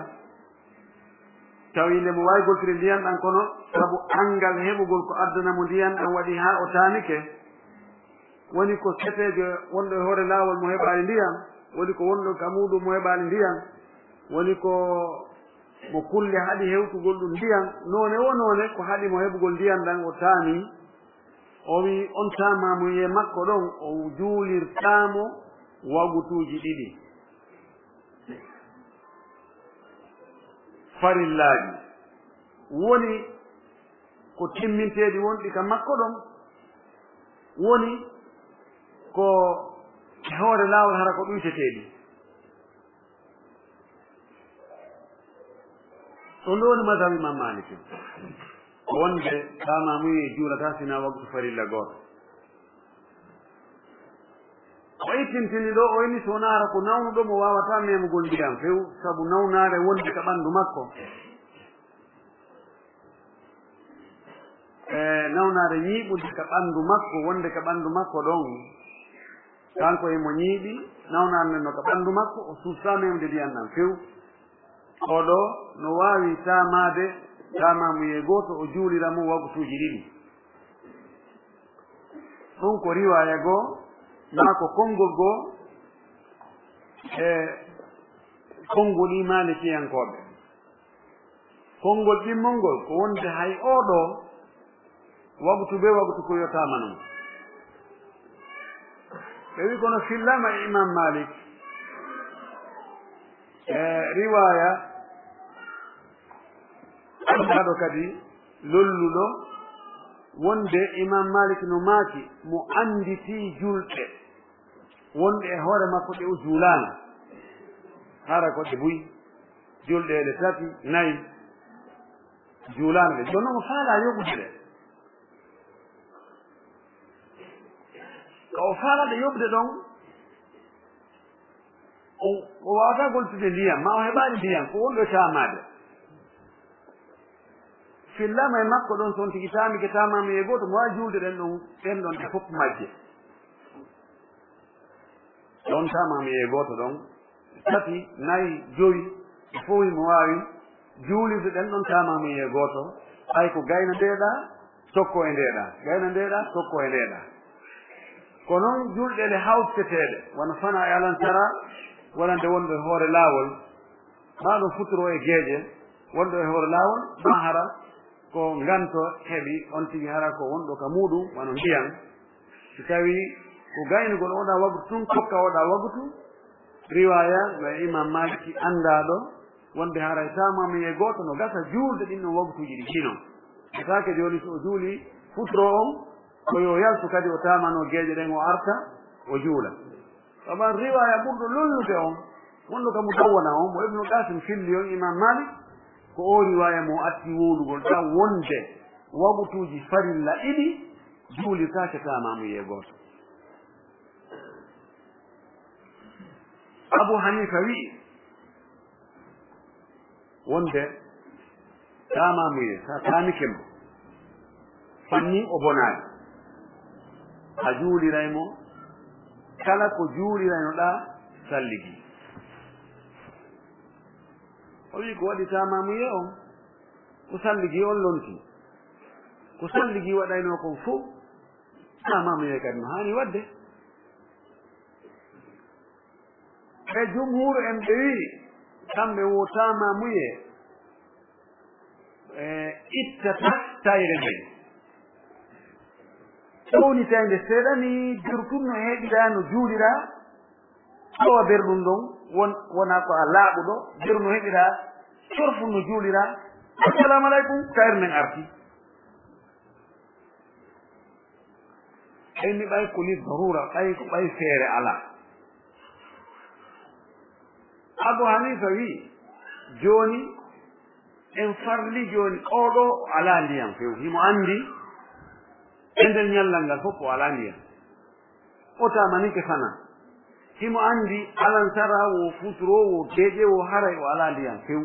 tawi nde mo waawi goltiri ndiyan ɗan, kono sabu anngal heɓugol ko addana mo ndiyan ɗan waɗi haa o taamike. Woni ko seteejo wonɗo e hoore laawol mo heɓaali ndiyan, woni ko wonɗo ka muuɗum mo heɓaali ndiyan, woni ko Mo kulle haɗi hewtugol ɗum ndiyan, noone wo noone ko haɗi mo heɓugol ndiyan ɗan, o taami. O wi'i on taamaamuyee makko ɗon, o juulirtaa mo wagutuuji ɗiɗi farillaaji. Woni ko timminteeɗi wonɗi ka makko ɗon, woni ko e hoore laawol hara ko ɗuyteteeɗi. Ɗon ɗo woni mazhab Imam Malik. Wonde taamaamuyee juulataa sinaa waktu farilla gooto. O ittintini ɗo, o inni so wonaa hara ko nawnuɗo mo waawataa memugol ndiyan few, sabu nawnaare wonde ka ɓanndu makko. E nawnaare ñiiɓude ka ɓanndu makko, wonde ka ɓanndu makko ɗon, kanko e mo ñiiɓi, nawnaare nden no ka ɓanndu makko, o suusaa memde ndiyan ɗan few. Oɗo no waawi taamaade taamaamuyee gooto, o juulira mo wagutuuji ɗiɗi. Ɗum ko riwaaya goo, maa ko konngol goo e konngol ɗi maalikiyankooɓe. Konngol ɗimmol ngol ko wonde hay oo ɗoo wagtu bee wagtu ko yottaama non. Ɓe wi kono fillama e Imam Malik, e riwaaya anndaɗo kadi lolluɗo wonde Imam Malik no maaki mo annditi julɗe wonɗe e hoore makko ɗe o juulaano, hara ko ɗe buy, julɗe ɗe tati, nayi, juulaano ɗe. Jooni noon o faalaa yoɓude ɗe. Ka o faalaa ɗe yoɓude ɗon, o, o waawataa goltude ndiyam, maa o heɓaani ndiyam, ko wonɗo e taamaade. Fillama e makko ɗon, so on tigi taamike taamaamuyee gooto, mo waawi juulde ɗen ɗon, ɗen ɗon ɗe fof majje. Ɗon taamaamuyee gooto ɗon, tati, nayi, jowi, ɗe fof himo waawi juulirde ɗen ɗon taamaamuyee gooto, ɓay ko gayna ndeeɗaa, tokko e ndeeɗaa, gayna ndeeɗaa, tokko e ndeeɗaa. Ko non julɗe ɗe hawteteeɗe, wano fanaa e alansara, wonande wonɗo e hoore laawol, maa ɗum futuro e geeƴe, wonɗo e hoore laawol, maa hara ko nganto heɓi, on tigi hara ko wonɗo ka muuɗum, wano ndiyan. Si tawii ko gaynugol oɗaa wagtu tun, kokka oɗaa wagtu, riwaaya no e Imam Maliki anndaaɗo, wonde haray taamaamuyee gooto no gasa juulde ɗin ɗon wagtuuji ɗi giino. Gataake jooni so o juuli futuro on, ko yo yaltu kadi o taamanoo geeƴe ɗen o arta o juula. Saban riwaaya ɓurɗo lollude on, wonɗo ka Mudawwana on, mo Ibnu Qasim filli on Imam Malik, ko oo riwaaya mo atti wowlugol ɗa wonde wagtuuji farilla ɗiɗi juulirtaake taamaamuyee gooto. Abu Hanifa wi'i, wonde taamaamuyee, so a taamike mo, fanni o bonaali. A juuliray mo kala ko juuliraynoɗaa salligi. O wi'i ko waɗi taamaamuyee on, ko salligi on lonti. Ko salligi waɗaynoo kon fow, taamaamuyee kadi no haani waɗde. E jumhuuru en ɓe wi'i, kamɓe wo taamaamuyee, e ittata tayre nden. Ɗownitay nde seeɗa ni, bertun no heɓiraa no juuliraa, tawa berɗun ɗon won-, wona ko a laaɓuɗo, beru no heɓiraa, corfun no juuliraa, assalamu aleykum, tayre nden arti. Ɓay ni ɓay ko li darura, ɓay ko ɓay feere alaa. Abu Hanifa wi'i, jooni en farli jooni, oo ɗoo o alaa ndiyan few. Himo anndi e nder ñallal ngal fof o alaa ndiyan. O taamanike fanaa. Himo anndi alansara wo, futuro wo, geeƴe wo, haray o alaa ndiyan few.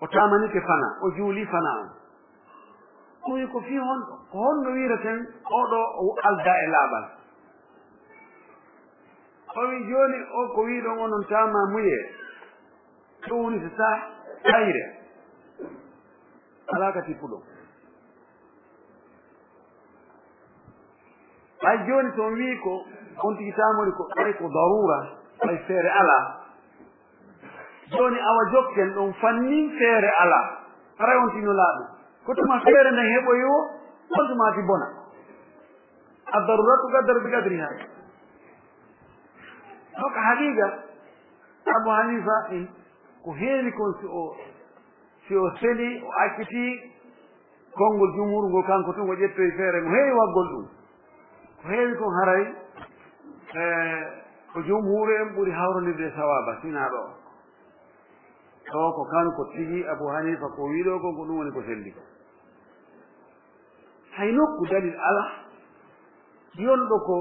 O taamanike fanaa, o juuli fanaa on. O wi'i, ko fii honɗo, ko honno wi'ireten oo ɗoo o aldaa e laaɓal? O wi'i, jooni o ko wi'ɗon onon taamaamuyee, ɗum woni so sa tayre, alaa ka tippuɗon. Ɓay jooni so on wi'i ko on tigi taamori ko, ɓay ko daruura, ɓay feere alaa, Jooni awa jokken ɗon fannin feere alaa. Haray on tino laaɓi. Ko tuma feere nden heɓoyi o, on tuma ti bona. Ad-daruratu tuqaddaru bi qadriha. Donc haqiqa, Abu Hanifa in, ko heewi kon si o, si o seli, o acciti konngol jumhur ngol, kanko tun o ƴettoyi feere, mo heewi waggol ɗum. Ko heewi kon haray, eh, ko jumhur en ɓuri hawrondirde e sawaaba, sinaa ɗo. Ɗo ko kanko tigi Abu Hanifa ko wi'i ɗo kon, ko ɗum woni ko selli kon. Hay nokku dalil alaa, yonɗo ko,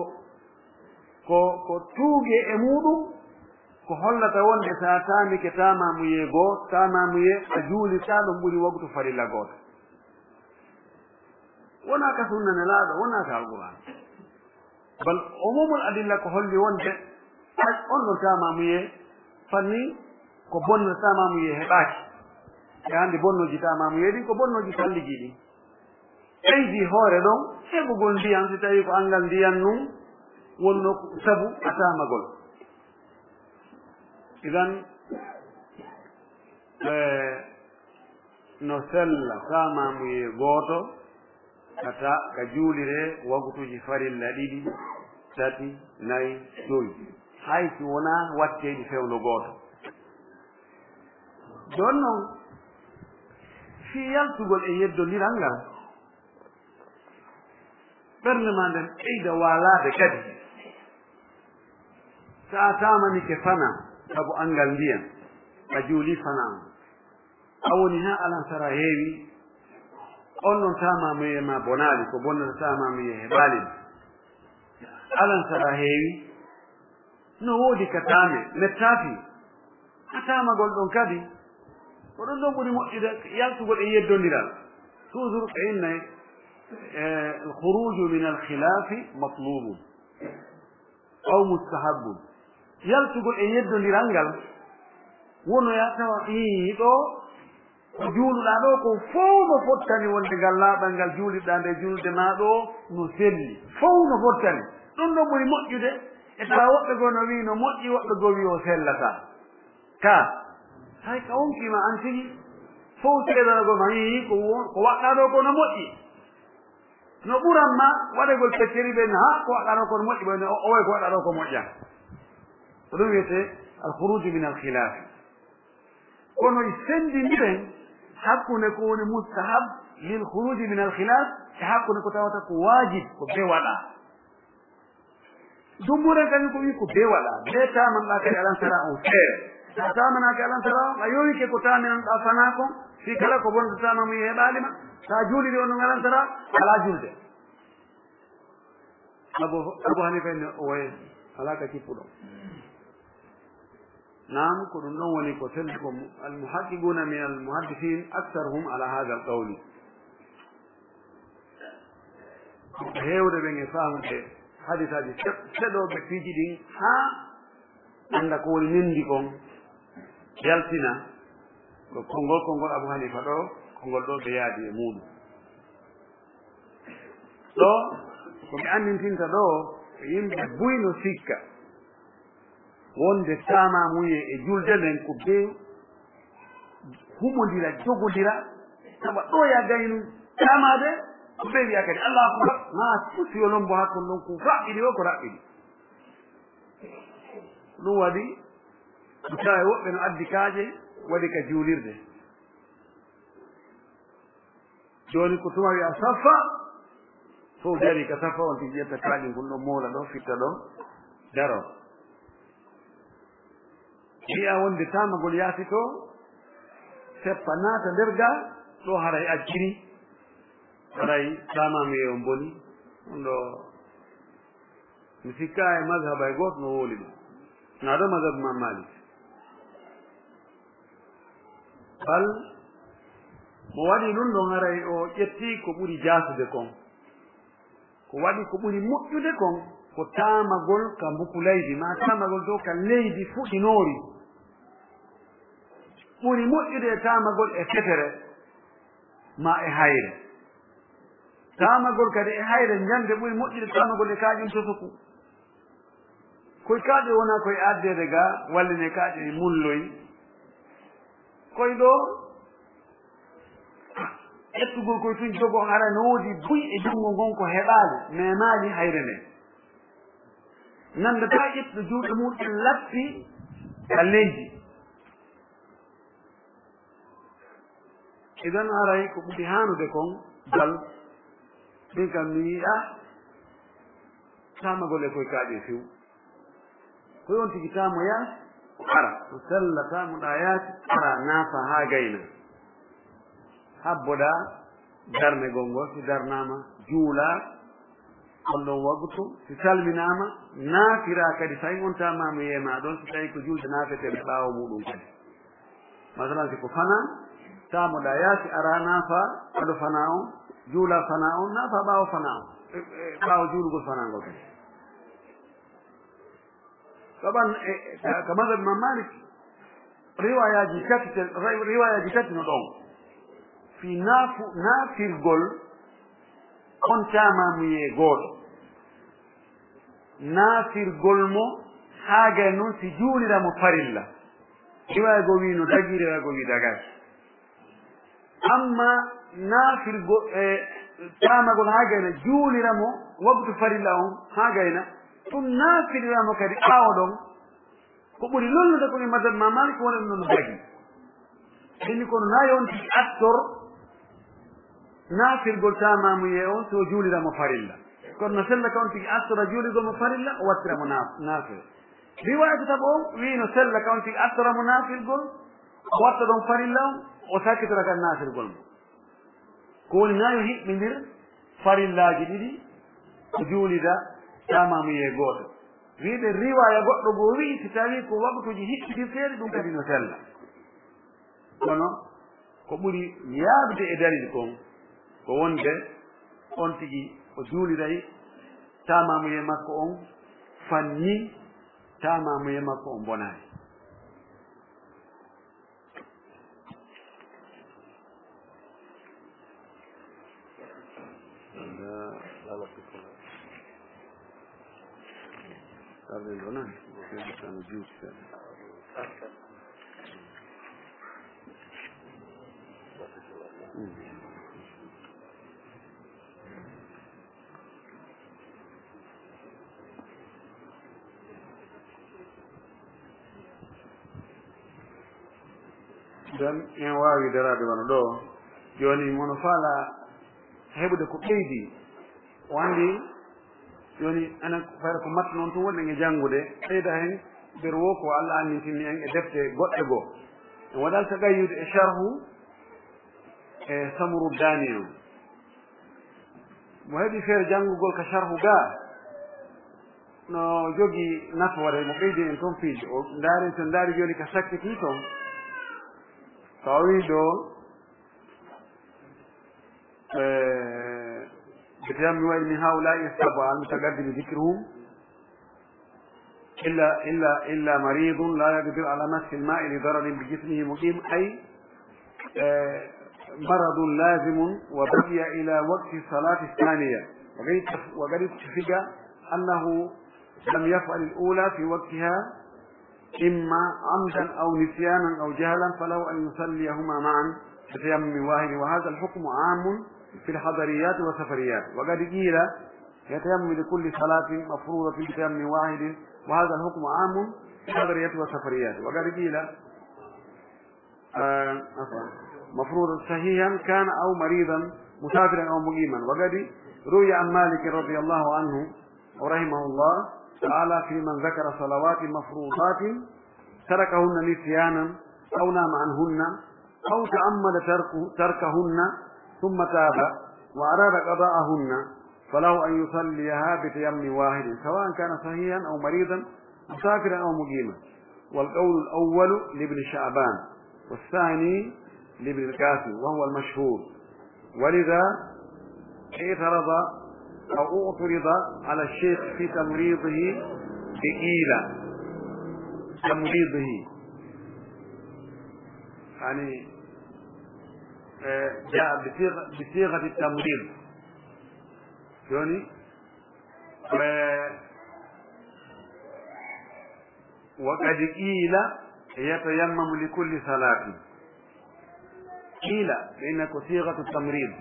ko, ko tuugee e muuɗum, ko hollata wonde so a taamike taamamuyee goo, taamamuyee a juulirtaa ɗum ɓuri wagtu farilla gooto. Wonaa ka sunna Nelaaɗo, wonaa ka Alquraan. Bal umumul adilla ko holli wonde hay on ɗon taamamuyee fanni ko bonnata taamamuyee heɓaaki. E hannde bonnooji taamamuyee ɗin ko bonnooji salligi ɗin. Ɓeydi hoore ɗon heɓugol ndiyan, si tawii ko anngal ndiyan nun wonnoo ko sabu a taamagol. Idan, eh, no sella taamamuyee gooto ka ta-, ka juuliree wagtuuji farilla ɗiɗi, tati, nayi, joyi. Hay si wonaa watteeɗi fewndo gooto. Jooni non, fii yaltugol e yeddondiral ngal, ɓernde maa nden ɓeyda waalaade kadi. So a taamanike fanaa, sabu anngal ndiyan, a juulii fanaa on. A woni haa alansara heewi, on ɗon taamamuyee maa bonaali, ko bonnata taamamuyee heɓaali. Alansara heewi, no woodi ka taame, mettaafi. A taamagol ɗon kadi, ko ɗum ɗon ɓuri moƴƴude yaltugol e yeddondiral. Toujours ɓe innay, eh, al-khuruju min al-khilafi matlubun aw mustahabbun. Yaltugol e yeddondiral ngal, wonoya tawa, ii, ɗo ko juuluɗaa ɗo ko fow no fottani wonde ngal laaɓal ngal juulirɗaa nde julde maa ɗo no selli. Fow no fottani. Ɗum ɗo ɓuri moƴƴude. E tawa woɓɓe goo no wi'i no moƴƴi, woɓɓe goo wi'i o sellataa. Ka, hay ka wonkii ma an tigi. Fow seedanagol ma, ii, ko wo-, ko waɗɗaa ɗo ko no moƴƴi. No ɓuran ma waɗagol pecceri ɓe, haa ko waɗɗaa ɗo ko no moƴƴi, ɓe o, o wayi ko waɗɗaa ɗo ko moƴƴaa. Ko ɗum wiyetee al-khuruju min al-khilaf. Kono e senndindiren hakkunde ko woni mustahab lil khuruji min al khilaf, e hakkunde ko tawata ko waajib, ko bee waɗaa. Dumburen kañum ko wi ko bee waɗaa, bee tamanɗaa kadi alansara on feere. Sa tamanaaki alansara on, a yowike ko taminanɗaa fanaa kon, fii kala ko bonta tamamu e heɓaali ma, sa juuliri on ɗon alansara, alaa julde. Abu, Abu Hanifa ne o waye, alaa ka kippuɗo. Naam, ko ɗum ɗon woni ko selli ko mu-, al-muhaqqiquna min al-muhaddisin aktharuhum ala hadha al-qawli. Ko heewde ɓen e faamude hadisaaji se-, seɗooɓe piiji ɗin haa annda ko woni nendi kon, yaltina ko konngol, konngol Abu Hanifa ɗo, konngol ɗo ɓe yaadi e muuɗum. Ɗo, ko ɓe anndintinta ɗo, ko yimɓe buy no sikka wonde taamamuyee e julde nden ko bee humondira, jogodira, sabu ɗo ya gaynu taamaade, ko bee wi'a kadi, "Allahu akbar," maa fusi yo lombo hakkon ɗon ko raɓɓiɗi o, ko raɓɓiɗi. Ɗum waɗi, tawa woɓɓe no addi kaaƴe, waɗi ka juulirde. Jooni ko tuma wi'a saffa, fof dari ka saffa, on tigi ƴetta kaaƴe ngun ɗon moola ɗo, fitta ɗon, daro. Wi'a wonde taamagol yaasi to, seppa naata nder ga, ɗo haray acciri, haray taamamuyee on boni, on ɗo mi sikka e mazhab hay gooto no wowli ɗum. Na ɗo mazhab Imam Malik. Bal mo waɗi ɗum ɗon haray o ƴetti ko ɓuri jaasude kon. Ko waɗi ko ɓuri moƴƴude kon ko taamagol ka mbuku leydi, maa taamagol dow ka leydi fuɗinoori. Ɓuri moƴƴude e taamagol e fetere, maa e hayre. Taamagol kadi e hayre njande ɓuri moƴƴude taamagol e kaaƴum tosoku. Koye kaaƴe wona koye addeede ga, walline kaaƴe e mulloy, Koy ɗo, ƴettugol koy tun jogo hara no woodi buy e junngo ngon ko heɓaali, memaali hayre nden. Nanndataa ƴettuɗo juuɗe muɗum lappi ka leydi. Idan haray ko ɓuri haanude kon bal, min kam mi yi'a tamagol e koy kaaƴe few. Ko on tigi tamo yaasi, o ara. O sella, tamoɗaa yaasi, ara, naafa haa gayna. Habboɗaa darnegol ngol, si darnaama, juulaa on ɗon waqtu, si salminaama, naafiraa kadi, tawi on tamamuyee ma ɗon, si tawi ko juulde naafeteeɗe ɓaawo muɗum kadi. Masalan, si ko fanaa, tamoɗaa yaasi, ara, naafa, ado fanaa on, juulaa fanaa on, naafa ɓaawo fanaa on, e, e, ɓaawo juulugol fanaa ngol kadi. Saban, e, e, ka, ka mazhab Imam Malik, riwayaaji tati, ri-, riwayaaji tati no ɗon. Fii naafu-, naafirgol on tamamuyee gooto. Naafirgol mo haa gay non si juulira mo farilla. Riwaaya goo wii no dagii, riwaaya goo wii dagaaki. Amma naafirgo-, e, tamagol haa gayna, juulira mo waqtu farilla on haa gayna, ɗum naafirira mo kadi ɓaawo ɗon. Ko ɓuri lollude ko e mazhab Imam Malik woni ɗum no dagi. Ɓenni kono na yo on tigi attor naafirgol tamamuyee on si o juulira mo farilla. Kono no sella ka on tigi attora juulirgol mo farilla, o wattira mo naaf-, naafila. Riwaaya ko taɓo on wii no sella ka on tigi attora mo naafirgol, o watta ɗon farilla on, o sakkitora kadi naafirgol mo. Ko woni na yo hiɓɓindir farillaaji ɗiɗi, o juulida tamamuyee gooto. Wiide riwaaya goɗɗo goo wii si tawii ko waqtuuji hiɓɓidirteeɗi ɗum kadi no sella. Kono ko ɓuri yaadude e dalil kon ko wonde on tigi o juuliray tamamuyee makko on fanni, tamamuyee makko on bonaani. Nden en waawi daraade wano ɗoo. Jooni, mono faala heɓude ko ɓeydi. O anndi, jooni, enen fayda ko mattu noon tun wonɗen e janngude, ɓeyda heen nder woo ko Alla anndintini en e defte goɗɗe goo. En waɗal tagayyude e sharhu e Samuru Daani on. Mo heɓi feere janngugol ka sharhu gaa, no jogii nafoore, mo ɓeydi en toon piiji. O ndaari, so ndaari jooni ka sakkiti toon, ka o wii ɗoo, eh, بتيمم واحد من هؤلاء السبعة المتقدم ذكرهم، إلا، إلا، إلا مريض لا يقدر على مس الماء لضرر بجسمه مقيم، أي، آه، مرض لازم وبقي إلى وقت الصلاة الثانية، وقد اتف-، وقد اتفق أنه لم يفعل الأولى في وقتها إما عمدا أو نسيانا أو جهلا، فله أن يصليهما معا بتيمم واحد، وهذا الحكم عام في الحضريات والسفريات، وقد قيل يتيمم لكل صلاة مفروضة بتيمم واحد، وهذا الحكم عام في الحضريات والسفريات، وقد قيل، آه، عفوا، مفروضا صحيحا كان أو مريضا مسافرا أو مقيما، وقد روي عن مالك رضي الله عنه ورحمه الله تعالى في من ذكر صلوات مفروضات تركهن نسيانا أو نام عنهن أو تعمد ترك-، تركهن ثم تاب وأراد قضاءهن، فله أن يصليها بتيمم واحد، سواء كان صحيحا أو مريضا، مسافرا أو مقيما. والقول الأول لابن شعبان، والثاني لابن القاسم، وهو المشهور. ولذا اعترض أو اعترض على الشيخ في تمريضه بقيل، تمريضه. يعني، آه، جاء بصيغة، بصيغة التمريض. Jooni, آه، وقد قيل يتيمم لكل صلاة. Qiila, ɓe inna ko sighatu tamrid.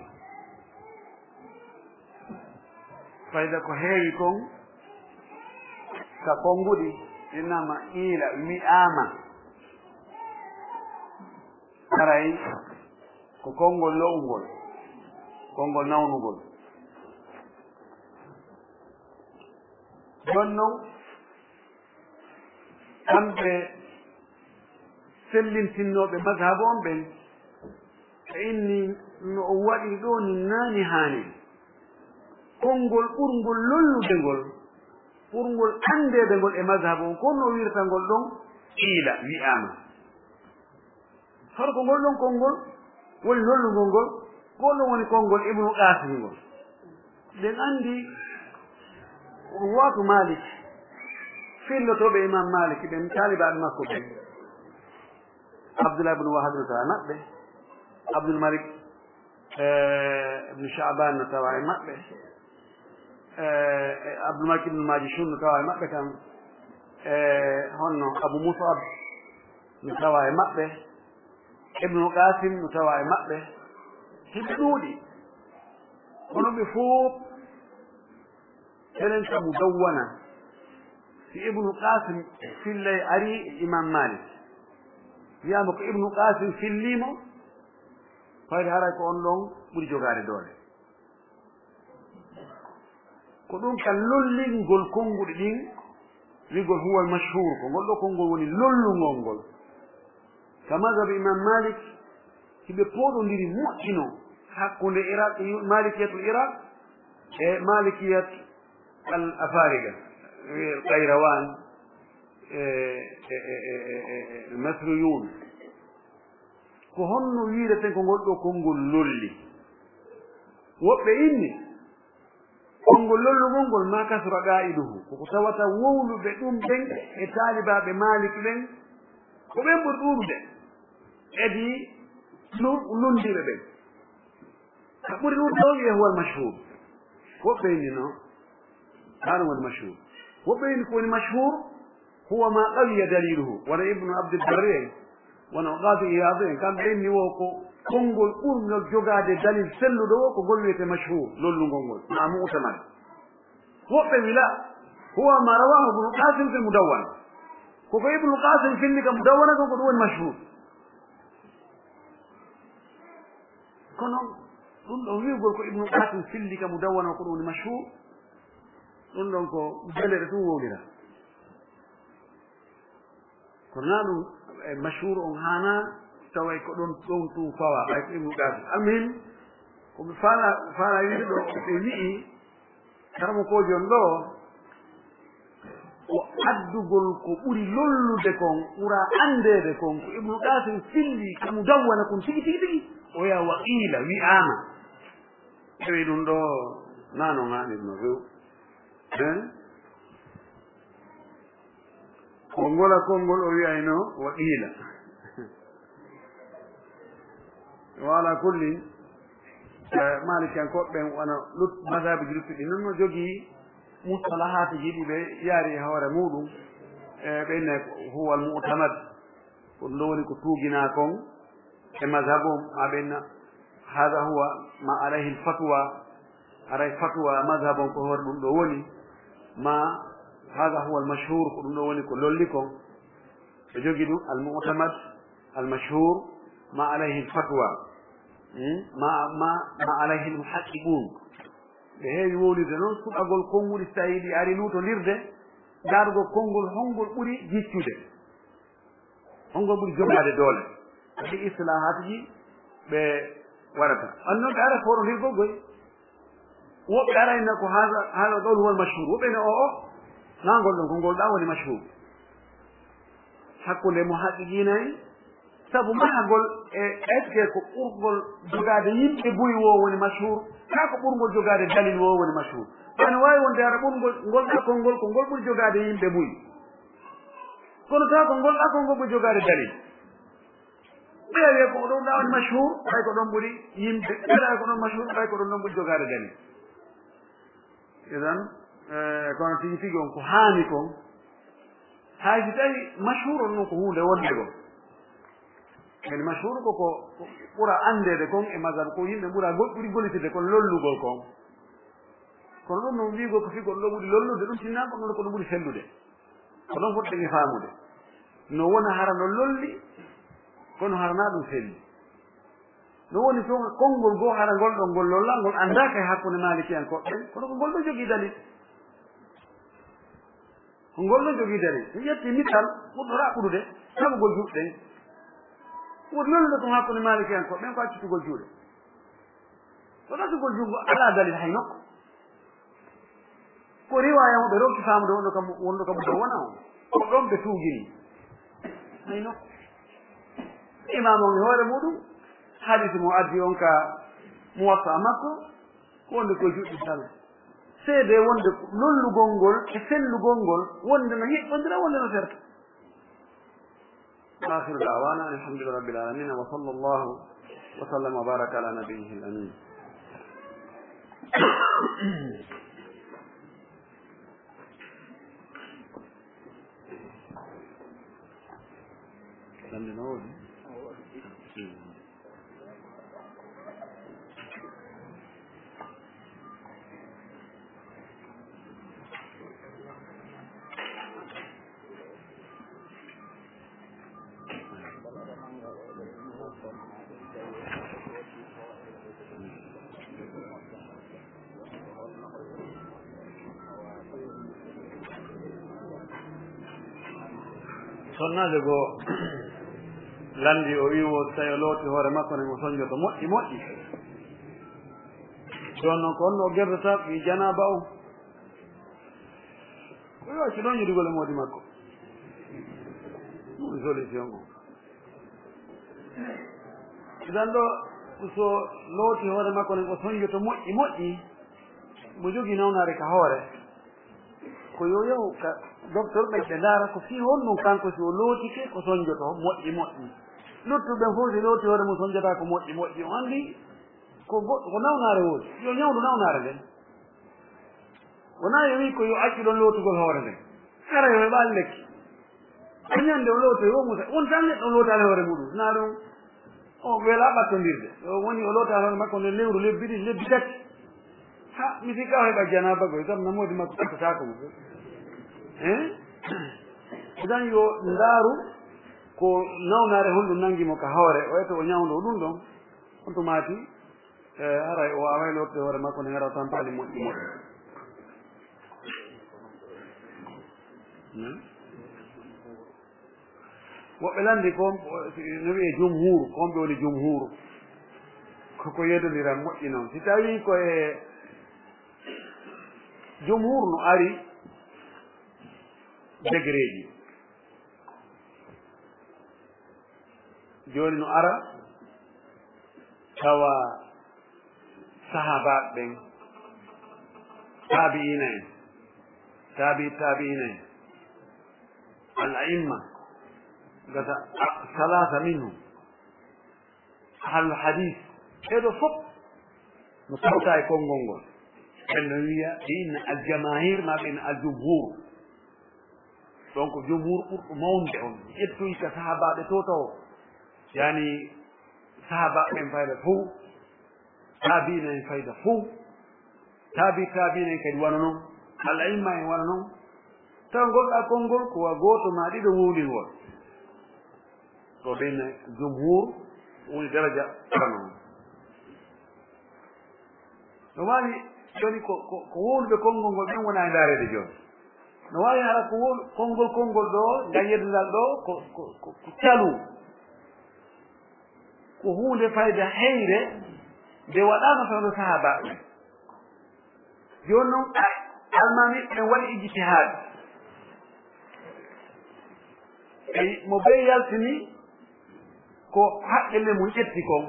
Fayda ko heewi kon ka konnguɗi, innama qiila, wi'aama. Haray ko konngol lo'ungol, konngol nawnugol. Jooni non, kamɓe sellintinnooɓe mazhabu on ɓen, ɓe inni no o waɗiri ɗoo ni naani haani. Konngol ɓurngol lollude ngol, ɓurngol anndeede ngol e mazhabu on, ko no o wi'irta ngol ɗon, qiila, wi'aama. Hono ko ngol ɗon konngol woni lollungol ngol, ko ɗon woni konngol Ibnu Qaasim ngol. Ɗen anndi ruwaatu Maalik, fillotooɓe Imaam Maalik ɓen, taalibaaɓe makko ɓen. Abdullah ibn Wahab no tawa e maɓɓe, Abdul Malik, eh, ibn Sha'ban no tawa e maɓɓe, eh, eh, Abdul Malik ibn Majishun no tawa e maɓɓe kam, eh, honno Abu Mus'ab no tawa e maɓɓe, Ibnu Qasim no tawa e maɓɓe, hiɓe ɗuuɗi, kono ɓe fof enen ka Mudawwana, si Ibnu Qasim fillay ari e Imam Malik, wiyaama ko Ibnu Qasim fillii mo, fayde haray ko on ɗon ɓuri jogaade doole. Ko ɗum ka lollingol konnguɗi ɗin, wi'gol huwal mashhur, ko ngol ɗoo konngol woni lollungol ngol. Ka mazhab Imam Malik, hiɓe pooɗondiri moƴƴino hakkunde Iraq, Malikiyatul Iraq e Malikiyat al Afariga, Qayrawan, e, e, e, e, e, e Masriyun. Ko honno wi'ireten ko ngol ɗoo konngol lolli? Woɓɓe inni, konngol lollungol ngol, ma kasura qaa'iluhu, ko ko tawata wowluɓe ɗum ɓen e taalibaaɓe Maalik ɓen, ko ɓen ɓuri ɗuuɗude, edi lu-, lunndiiɓe ɓen. Ka ɓuri ɗuuɗude o wi'e huwal mashhur. Woɓɓe inni no, haa ɗum woni mashhur. Woɓɓe inni ko woni mashhur, huwa ma qawiya daliluhu. Wano Ibnu Abdul Barri en, wano Qadi Iyad en, kamɓe inni wo ko konngol ɓurngol jogaade dalil selluɗo wo, ko ngol wi'ete mashhur, lollungol ngol, ma mu'tamad. Woɓɓe wi la, huwa ma rawahu Ibnu Qasim fil Mudawwana. Ko ko Ibnu Qasim fillii ka Mudawwana kon, ko ɗum woni mashhur. Kono ɗum ɗon wi'ugol ko Ibnu Qasim fillii ka Mudawwana, ko ɗum woni mashhur, ɗum ɗon ko beleɗe tun wowlira. Kono na ɗum, e mashhur on haana taway ko ɗon, ɗon tun fawa, ɓay ko Ibnu Qasim. Almuhim, ko ɓe faala, faala wi'ude ɗo, ɓe wi'i, Karamokoojo on ɗoo, ko addugol ko ɓuri lollude kon, ɓura anndeede kon, ko Ibnu Qasim fillii ka Mudawwana kon tigi, tigi, tigi. O wi'a wa qiila, wi'aama. Tawi ɗum ɗoo, naa non haanirno few. Hein? Ko ngola konngol o wi'ayno wa qiila. Wa ala kulli, eh, Maalikiyankooɓe ɓen wano lut-, mazhabuji luttuɗi non no jogii mustalahaatuji ɗi ɓe yaari e hoore muuɗum. Eh, ɓe inna huwa al mu'tamad, ko ɗum ɗo woni ko tuuginaa kon e mazhab on, maa ɓe inna haadha huwa ma alayhi al fatwa, aray fatwa mazhab on ko hoore ɗum ɗo woni, ma haadha huwa al mashhur, ko ɗum ɗo woni ko lolli kon. Ɓe jogi ɗum al mu'tamad, al mashhur, ma alayhi al fatwa. Hmm? Ma, ma, ma alayhi al muhaqqiqun. Ɓe heewi wowlirde noon suɓagol konnguɗi, so tawii ɗi ari luutondirde, ndaarugol konngol hongol ɓuri jiccude, hongol ɓuri jogaade doole. Ɗi istilahaatuji ɓe waɗata. Annon ɓe ara fooɗondirgol goy. Woɓɓe ara inna ko haza, haza qawl huwa al mashhur. Woɓɓe inna o, o, naa ngol ɗon, ko ngol ɗaa woni mashhur. Hakkunde mo haqiqiina en, sabu mahagol e, est-ce que ko ɓurgol jogaade yimɓe buy woo woni mashhur, kaa ko ɓurgol jogaade dalil woo woni mashhur? Ɓay no waawi wonde hara ɓurgol, ngol ɗaa konngol, ko ngol ɓuri jogaade yimɓe buy. Kono taa ko ngol ɗaa konngol ɓuri jogaade dalil. Ɓeya wiya ko ɗon ɗaa woni mashhur, ɓay ko ɗon ɓuri yimɓe, ɓeya ko ɗon mashhur, ɓay ko ɗon ɗon ɓuri jogaade dalil. Idan, eh, kono tigi tigi on ko haani kon, hay si tawi mashhur on non ko huunde wonde goo. Kadi mashhur ko, ko, ko ɓura anndeede kon e mazhab, ko yimɓe ɓura gol-, ɓuri gollitirde kon lollugol kon. Kono ɗum noon wiigol ko figol ɗo ɓuri lollude, ɗum tinnaama ko ɗum ko ɗum ɓuri sellude. Ko ɗon foti ɗen e faamude. No wona hara no lolli, kono hara na ɗum selli. No woni toon konngol goo hara ngol ɗon ngol lolla, ngol anndaaka e hakkunde maalikiyankooɓe ɓen, kono ko ngol ɗo jogii dalil. Ko ngol ɗo jogii dalil. Mi ƴetti misal ɓurɗo raɓɓuɗude, saɓugol juuɗe ɗen. Woni lollude kon hakkunde maalikiyankooɓe ɓen ko accitugol juuɗe. Ko ɗasugol junngo alaa dalil hay nokku. Ko riwaaya mo ɓe ronki faamude wonɗo kam, wonɗo kam ɗo wona on. Ko ɗon ɓe tuugini. Hay nokku. Imaam on e hoore muɗum, hadiisi mo addi on ka Muwatta makko, ko wonde ko juɗɗi tan. Seede wonde lollugol ngol e sellugol ngol, wonde no hiɓɓondira, wonde no serta. وآخر دعوانا أن الحمد لله رب العالمين، وصلى الله وسلم وبارك على نبيه الأمين. Sonnaajo goo lanndii, o wii mo, so tawii o looti hoore makko nden, o soñjoto moƴƴi moƴƴi. Jooni noon, ko honno o gerdata ɓii janaaba o? Ko yo accu ɗon yiɗugol e moodi makko. Ɗum woni solution o. Idan ɗo, so looti hoore makko nden, o soñjoto moƴƴi moƴƴi, mo jogii nawnaare ka hoore, ko yo yahu ka docteur ɓen, ɓe ndaara ko fii honɗum kanko, si o lootike, ko soñjoto moƴƴi moƴƴi. Luttuɓe ɓen fof, si looti hoore mum, soñjataa ko moƴƴi moƴƴi. O anndi ko go-, ko nawnaare woodi. Yo ñawndu nawnaare nden. Wonaa yo wii ko yo accu ɗon lootugol hoore nden. Hara yo heɓaali lekki. Ko ñande o lootoyi, o musa. Won tan neɗɗo lootaani hoore muɗum. Naa ɗum o welaa ɓattondirde. O woni o lootaani hoore makko nden lewru, lebbi ɗiɗi, lebbi tati. Ha, mi sikka o heɓa janaaba goy, kam na moodi makko ɓattataako mo. Hein? Idan yo ndaaru ko nawnaare honɗum nangi mo ka hoore, o eto o ñawndo ɗum ɗon. On to maati, eh, haray o waaway lootde hoore makko nde ngara tampaali moƴƴi moƴƴi. Hmm? Woɓɓe lanndi ko, no wi'e jumhuur, ko on ɓe woni jumhuur. Ko ko yeddondiran moƴƴi noon. Si tawii ko e jumhuur no ari degereeji. Jooni no ara tawa sahaabaaɓe ɓen, taabi'iina en, taabi'i taabi'iina en, al a'imma, gata a-, salaasa minhum, ahlul hadiis, ɓee ɗoo fof no kawta e konngol ngol. Ɓen no wiya, ɓe inna al jamaahir, maa ɓe inna al jumhuur. Donc, jumhuur ɓurɗo mawnde on, ƴettoyi ka sahaabaaɓe to tawo, yani sahaabaaɓe en fayda fof, taabiina en fayda fof, taabi taabiina en kadi wano non, al a'imma en wano non. Tawa ngol ɗaa konngol ko wa gooto maa ɗiɗo wowlingol. Ɗo ɓen jumhuur woni daraja arano on. No waawi jooni ko, ko, ko wowluɓe konngol ngol ɓen wona e ndaareede jooni. No waawi hara ko wowlu-, konngol, konngol ɗo, ngal yeddungal ɗo, ko, ko, ko, ko calu. Ko huunde fayda heyre nde waɗaama fewndo sahaabaaɓe ɓen. Jooni noon, a-, almaami ɓen waɗi ijtihaad. Ɓe, mo ɓe yaltini ko haqqille mum ƴetti kon.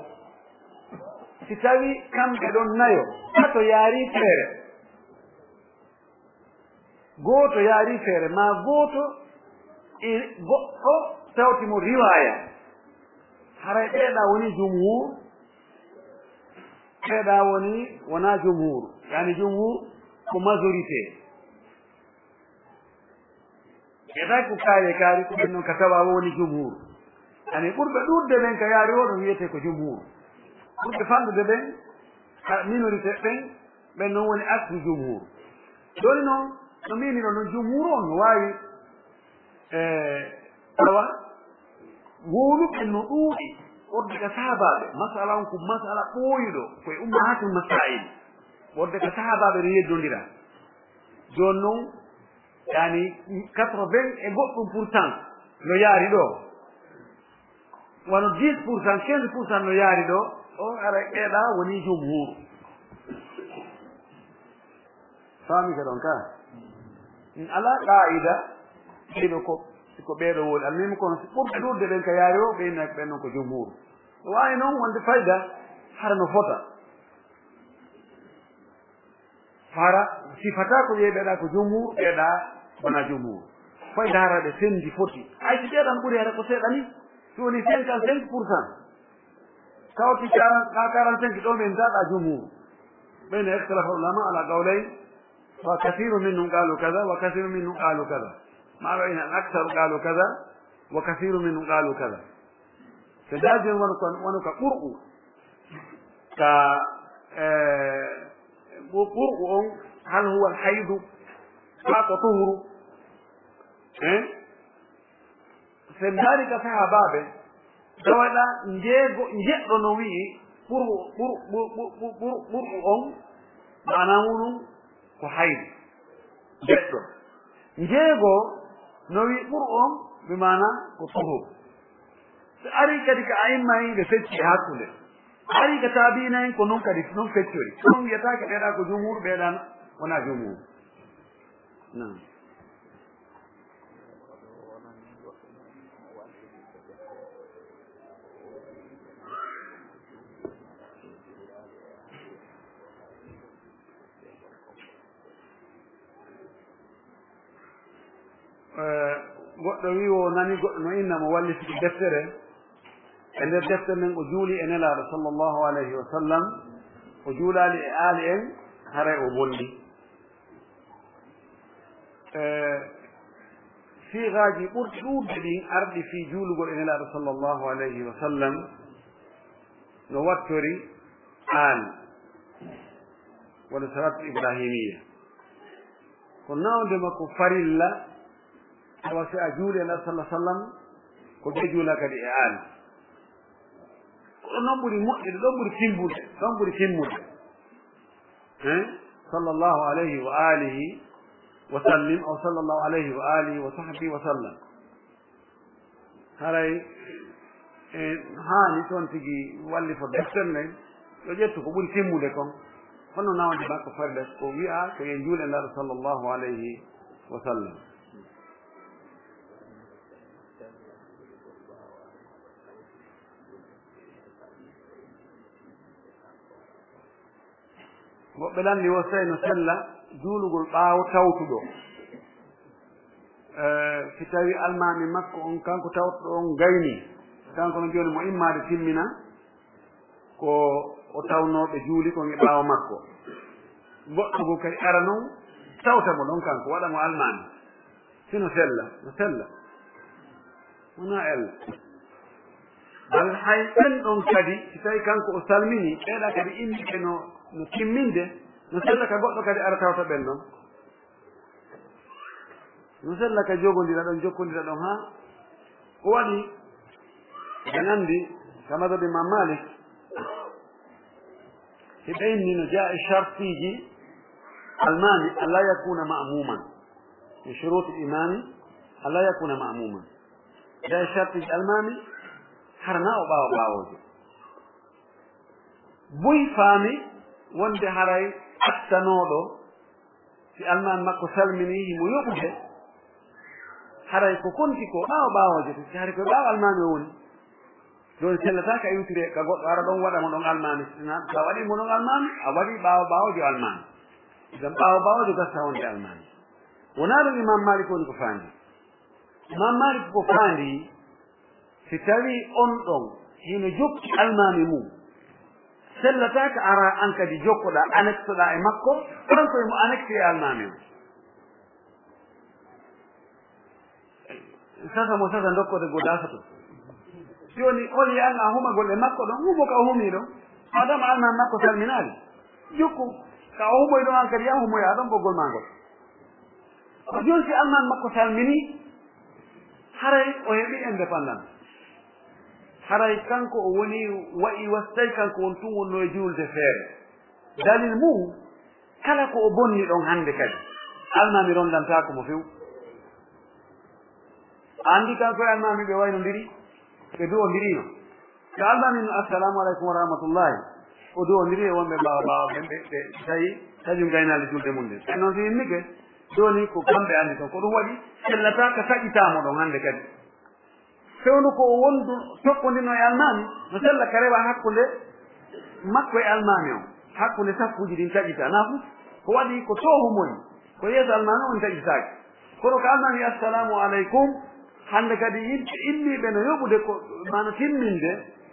Si tawii kamɓe ɗon nayo, tato yaari feere, gooto yaari feere, maa gooto e goɗɗo tawti mo riwaaya, haray ɓee ɗaa woni jumhuur, ɓee ɗaa woni, wonaa jumhuur. Yani jumhuur ko majorité. Ɓe tawi ko kaari e kaari, ko ɓen non ka tawa woni jumhuur. Ani ɓurɓe ɗuuɗde ɓen ka yaari o ɗon wiyetee ko jumhuur. Ɓurɓe fanɗude ɓen, ka minorité ɓen, ɓen non woni aksu jumhuur. Jooni non, no mbiimi ɗon non jumhuur on no waawi, e, tawa wowluɓe no ɗuuɗi, ɓurde ka sahaabaaɓe. Masala on ko masala ɓooyuɗo, ko e ummahatul masaa'il. Ɓurde ka sahaabaaɓe no yeddondira. Jooni non, yani, quatre-vingts e goɗɗum pour cent no yaari ɗo. Wano dix pour cent, quinze pour cent no yaari ɗo. O ara ɓeeɗa woni jumhuur. Faami ka ɗon ka? Ala qaa'ida, ɓeyɗo ko, ko ɓeeɗo woni. Almuhim kono si ɓurɓe ɗuuɗde ɓen ka yaari o, ɓen, ɓen non ko jumhuur. Waawi non wonde fayda, hara no fota. Hara sifata ko wi'e ɓeeɗa ko jumhuur, ɓeeɗa wona jumhuur. Fayda hara ɓe sendi foti. Ay si ɓeeɗan ɓuri hara ko seeɗa ni. Si woni cinquante-cinq pour cent. Kawti quarante, ka quarante-cinq ɗo men daɗa jumhuur. Ɓeyna ikhtalafa ulama ala qawlayn. Wa kathiru minhum qalu kaza, wa kathiru minhum qalu kaza. Ma ra'ayna al aktharu qalu kaza, wa kathiru minhum qalu kaza. Ko daaji on wano ko, wano ka qur'u. Ka, eh, qu-, qur'u on, hal huwa al haydu, haa ko tuhuru. Eh? Sen daari ka sahaabaaɓe, tawaɗa njeego, njeɗɗo no wi'i, qur'u, qur'u, qur'u, qur'u, qur'u, qur'u on, maana muɗum ko haydu. Njeɗɗo. Njeego no wi'i qur'u on, bi maana ko tuhuru. So ari kadi ka a'imma en ɓe fecci e hakkunde. Ari ka taabiina en ko non kadi non feccori. Kono wiyata ko ɓeeɗa ko jumhuur, ɓeeɗa wona jumhuur. Naam. Eh, goɗɗo wi'i o nani goɗɗo no inna mo wallitiki deftere. E nder deftere nden o juuli e Nelaaɗo sallallahu alayhi wa sallam, o juulaali e aali en, haray o bonɗi. Eh, siigaaji ɓurɗi ɗuuɗde ɗin arɗi fii juulugol e Nelaaɗo sallallahu alayhi wa sallam no wattori aali, wano salaatu ibrahimiyya. Ko nawde makko farilla, tawa si a juuli e Nabi sallallahu alaihi wasallam, ko ɓe juula kadi e aan. Ko ɗon noon ɓuri moƴƴude, ɗon ɓuri timmude, ɗon ɓuri timmude. Hein? Sallallahu alayhi wa alihi wa sallim, aw sallallahu alayhi wa alihi wa sahbihi wa sallam. Haray, e, haani toon tigi wallifo deftere nden, yo ƴettu ko ɓuri timmude kon. Hono nawde makko farde ko wi'a ko yo en njuule Nulaaɗo sallallahu alayhi wa sallam. Woɓɓe lanndi wo sey no sella juulugol ɓaawo tawtuɗo. Eh, si tawi almaami makko on, kanko tawtuɗo on gayni, kanko no jooni mo immaade timmina, ko o tawnooɓe juuli kon e ɓaawo makko. Goɗɗo goo kadi ara non tawta mo ɗon kanko, waɗa mo almaami. Hino sella, no sella. Wonaa ella. Bal hay ɓen ɗon kadi, si tawi kanko o salmini, ɓeeɗa kadi immiiɓe no, no timminde, no sella ka goɗɗo kadi ara tawta ɓen ɗon. No sella ka jogondira ɗon, jokkondira ɗon haa ko waɗi, en anndi, ka madhab Imam Malik, hiɓe inni no jaa e shartiiji almaami, alla yakuna ma'muman. Min shuruuti imami, alla yakuna ma'muman. Jaa e shartiiji almaami, hara na o ɓaawo ɓaawoojo. Buy faami wonde haray attanooɗo, si almaami makko salmini, himo yoɓude, haray ko konti ko ɓaawo ɓaawoojo, si haray ko ɓaawo almaami o woni. Jooni sellataake a iwtire ka goɗɗo ara ɗon waɗa mo ɗon almaami. Na, so a waɗii mo ɗon almaami, a waɗii ɓaawo ɓaawoojo almaami. Ngam ɓaawo ɓaawoojo gasa wonde almaami. Wonaa ɗum Imam Malik woni ko faandi. Imam Malik ko faandi, si tawii on ɗon hino jokki almaami mum, sellataake ara an kadi jokkoɗaa, annexoɗaa e makko, kanko e mo annexi e almaami on. Sasa mo sasa dokkode go dasato. Jooni, oli an a humagol e makko ɗon, humo ka o humii ɗon. Madama almaami makko salminaali. Jokku, ka o humoyi ɗon an kadi, ya humoyaa ɗon ɓoggol maa ngol. Ko jooni si almaami makko salminii, haray o heɓii indépendance. Haray kanko o woni, wa'i wa si tawi kanko won tun wonno e juulde feere. Dalil mum, kala ko o bonni ɗon hannde kadi, almaami ronndantaako mo few. A anndi kanko e almaami ɓe waynondiri, ɓe duwondiriino. Ka almaami no, "Assalamu aleykum wa rahmatullahi." O duwondiri e wonɓe ɓaawo ɓaawo ɓen, ɓe, ɓe tawi kañum gaynaali julde mum nden. Ɓen noon si immike, jooni ko kamɓe anndi toon. Ko ɗum waɗi, sellataa ka taƴitaa mo ɗon hannde kadi. Fewndo ko o wondu tokkondino e almaami, no sella ka rewa hakkunde makko e almaami on, hakkunde saffuuji ɗin taƴitaa. Naa fof ko waɗi ko to humoyi, ko yeeso almaami on taƴitaaki. Kono ko almaami, "Assalamu aleykum," hannde kadi yimɓe inniiɓe no yoɓude ko, maa no timminde,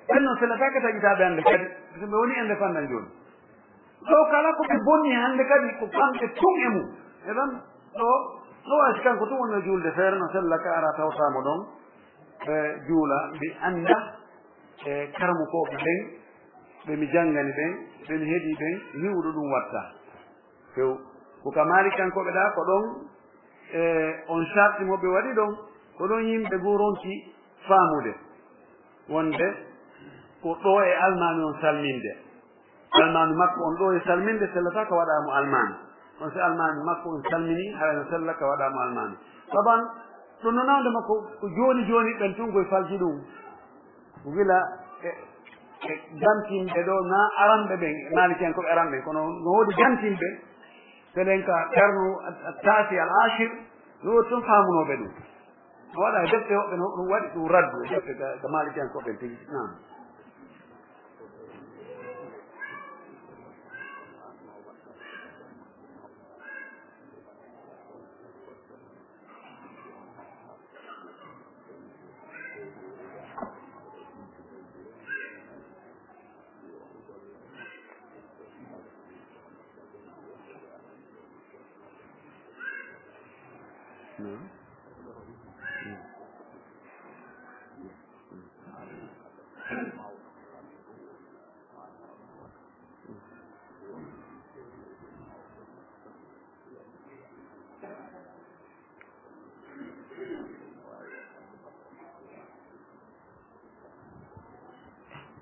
ɓen no sellataake taƴitaaɓe hannde kadi, so ɓe woni indépendant jooni. Ɗo kala ko ɓe bonni hannde kadi ko kamɓe tun e mum. E ɗon ɗo, no waasi kanko tun wonno juulde feere, no sella ka ara tawtaa mo ɗon, e juula, mbi annda, e karamokooɓe ɓen, ɓe mi janngani ɓen, ɓe mi heɗii ɓen, hiwuɗo ɗum watta. Few, ko ka Maalikankooɓe ɗa ko ɗon, e on sarti mo ɓe waɗi ɗon, ko ɗon yimɓe goo ronki faamude wonde ko ɗo e almaami on salminde. Almaami makko on ɗo e salminde sellata ka waɗa mo almaami. On si almaami makko on salmini, hara no sella ka waɗa mo almaami. Saban, ɗum no nawde makko ko jooni jooni ɓen tun koye falji ɗum. Gila e, e jantinɓe ɗo, na aranɓe ɓen, Maalikiyankoɓe aranɓe ɓen, kono no woodi jantinɓe, telen ka karnu taasi al ashir, no woodi tun faamunooɓe ɗum. No waɗa e defte woɓɓe no ɗum waɗi ɗum raddu e defte ka, ka Maalikiyankoɓe ɓen tigi. Naam.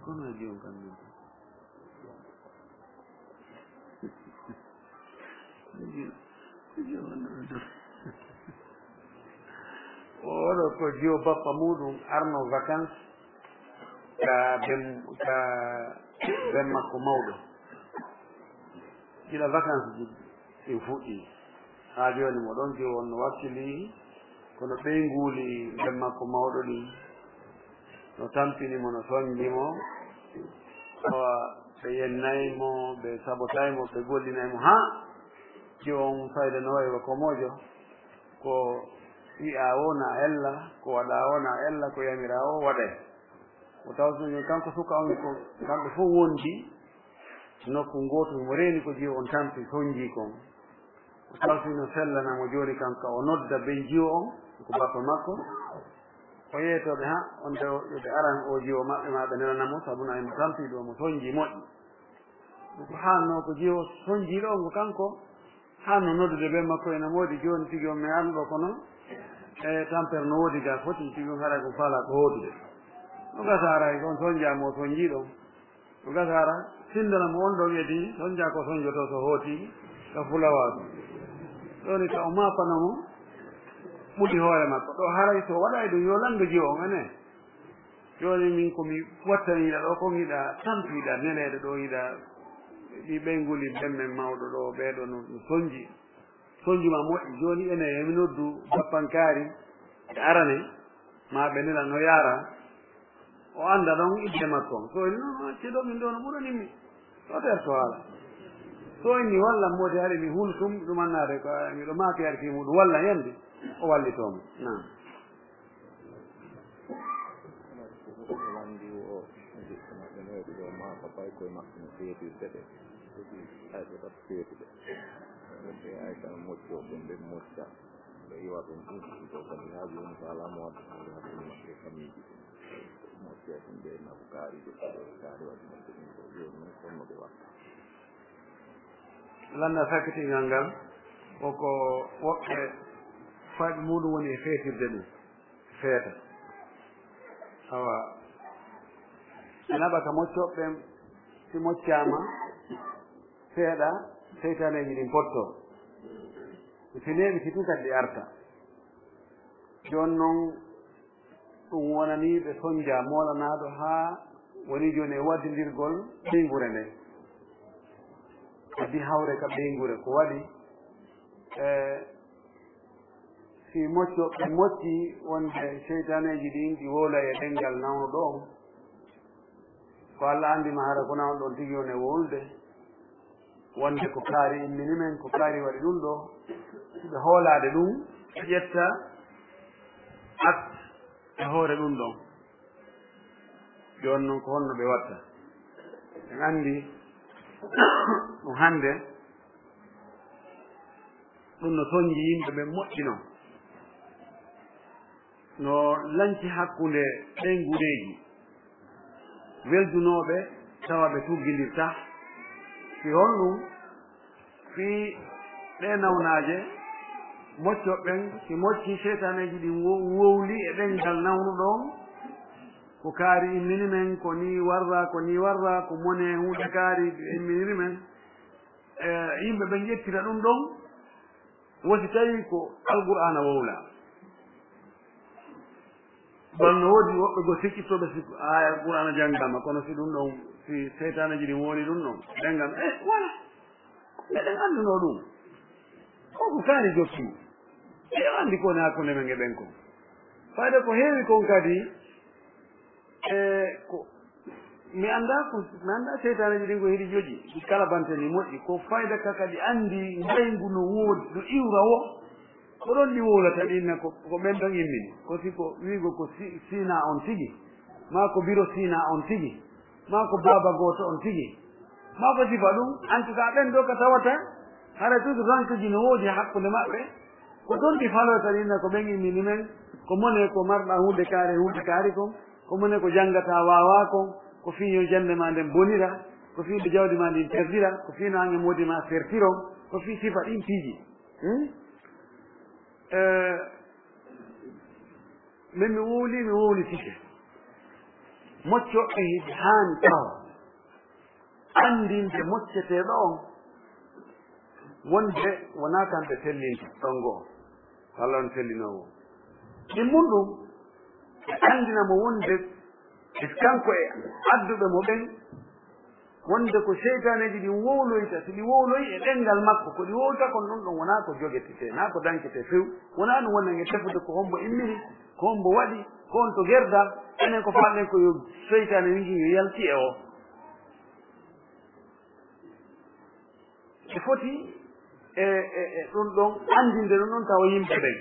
Kono e jom kam min. Oɗo ko jiwo bappa muɗum arno vacances ka ben, ka ben makko mawɗo. Gila vacances ji ɗin fuɗɗi haa jooni mo ɗon jiwo on no wakkili, kono ɓeynguuli ben makko mawɗo ɗin no tampini mo, no sonji mo. Awa, ɓe yennay mo, ɓe sabotay mo, ɓe gollinay mo, haa jiwo on fayda no wayi wa komojo. Ko wi'aa woo na ella, ko waɗaa woo na ella, ko yamiraa woo waɗay. O taw so kanko suka on ko kamɓe fof wondi nokku ngootu, mo reeni ko jiwo on tampi sonji kon. O taw so no sellana mo jooni kanko, o nodda ben jiwo on, ko bappa makko. O yeetooɓe haa on taw yo ɓe aran o jiwo maɓɓe maa ɓe nelana mo, sabu na mo tampi ɗo mo sonji moƴƴi. Ɗum ko haannoo ko jiwo sonjiiɗo on ko kanko. Haa no noddude ɓe makko ena moodi jooni tigi on mi arno ɗo kono e tampere no woodi ga foti tigi on hara ko faala ko hootude. No gasa ara ko on sonja mo sonjiiɗo on. No gasa ara sindana mo on ɗon edi sonja ko sonjoto so hooti ka fulawaaɗo. Ɗoni ka o maapana mo ɓuli hoore makko. Ɗo haray so waɗa e ɗum yo lanndo jiwo on ene. Jooni min ko mi wattaniiɗa ɗo, ko ngiɗa tampiiɗa neleede ɗo, ngiɗa ɗi ɓeynguuli bemmen mawɗo ɗo, ɓeeɗo no, no sonji. Sonji ma moƴƴi. Jooni ene, emi noddu bappankaari e arane, ma ɓe nela no yaara. O annda ɗon idde makko. So ene, non, acce ɗo min ɗo no ɓuranimmi. O terto haala. So inni walla mbote hari mi hulsum, ɗum annaade ko miɗo maaki hari fi muɗum walla yande, o wallitoo mo. Naam. Wandi o, ɓe maɓɓe no waɗi ɗo maaka, fay koye maɓɓe no seetirde ɓe. Ay, ɓe ɗaɓɓi seetude. Ɓe ay tan moƴƴo, ɓe mbe moƴƴa. Ɓe iwa ɓen ɗum, ɗo kadi haa jooni ko alaa mo waɗde hannde hakkunde maɓɓe e famiiji ɗin. Mocce ɗum ɓe nafu kaari, ɓe kaari, kaari waɗi ɗum ko ɗum ko jooni noon, kono ɓe watta. Lannda sakkitingal ngal, koko woɓɓe faaɓi muɗum woni e feetirde ɗum, feeta. Awa, naɓa ka moccooɓe ɓen, si moccaama seeɗa, seytaaneeji ɗin potto. Si neeɓi si tun kadi ɗi arta. Jooni noon, ɗum wonanii ɓe sonja moolanaaɗo haa woni jooni e waddindirgol ɓeynguure nden. Addi hawre ka ɓeynguure ko waɗi, e, si mocco, ɓe mocci wonde seytaaneeji ɗin ɗi wowla e ɗenngal nawnuɗo on. Ko Alla anndi ma hara ko nawnuɗo on tigi woni e wowlude. Wonde ko kaari immini men, ko kaari waɗi ɗum ɗo, ɓe hoolaade ɗum, ɓe ƴetta at e hoore ɗum ɗon. Jooni noon ko honno ɓe watta? En anndi ɗum hannde, ɗum no sonji yimɓe ɓe moƴƴi noon. No lanci hakkunde ɓeynguureeji weldunooɓe tawa ɓe tuggindirtaa. Si honɗum? Fii ɗee nawnaaje, moccooɓe ɓen, si moccii seytaaneeji ɗin wo-, wowli e ɗenngal nawnuɗo on, ko kaari immini men, ko nii warra, ko nii warra, ko mone huunde kaari imminiri men. E, yimɓe ɓen ƴettira ɗum ɗon, wo si tawii ko Alqur'aana wowla. Kono no woodi woɓɓe goo sikkittooɓe si ko aaya Alqur'aana janngaama, kono si ɗum ɗon, si seytaaneeji ɗin wowli ɗum ɗon, ɓe ngan, "Eh, wala, meɗen anndunoo ɗum. Ko ko kaari jokki. Eɗen anndi ko woni hakkunde men e ɓen kon." Fayde ko heewi kon kadi, e ko mi anndaa ko, mi anndaa seytaaneeji ɗin ko hiɗi joƴi, ɗi kala bante ni moƴƴi. Ko fayda ka kadi anndi ngayngu no woodi, no iwra wo. Ko ɗon ɗi wowlata ɗin na ko, ko ɓen ɗon immini. Ko si ko wiigo ko si-, Sina on tigi, maa ko biro Sina on tigi, maa ko baaba gooto on tigi, maa ko sifa ɗum. En tout cas, ɓen ɗo ka tawata, hara toujours rankuji no woodi hakkunde maɓɓe. Ko ɗon ɗi faloyta ɗin na ko ɓen immini men, ko mone ko marɗa huunde kaari, huunde kaari kon, ko mone ko janngata waawaa kon, ko fii yo jannde maa nden bonira, ko fii no jawdi maa ndin perdira, ko fii no an e moodi maa fertiron, ko fii sifa ɗin piiji. Hmm? Eh, min mi wowli, mi wowlitike. Moccooɓe hiɓe haani taho anndinde mocceteeɗo on wonde wonaa kamɓe sellinta ɗon goo, walla on sellinoowo. Ɗimmun ɗum, ɓe anndina mo wonde e kanko e adduɓe mo ɓen, wonde ko seytaaneeji ɗin wowloyta, si ɗi wowloyi e ɗenngal makko, ko ɗi wowlta kon ɗum ɗon wonaa ko jogetee, naa ko danketee few, wonaa ɗum wonde nge tefude ko hombo immini, ko hombo waɗi, ko on to gerda, enen ko faalɗen ko yo seytaane wingi yo yalti e o. Ɓe foti e, e, e ɗum ɗon anndinde ɗum ɗon tawa yimɓe ɓen.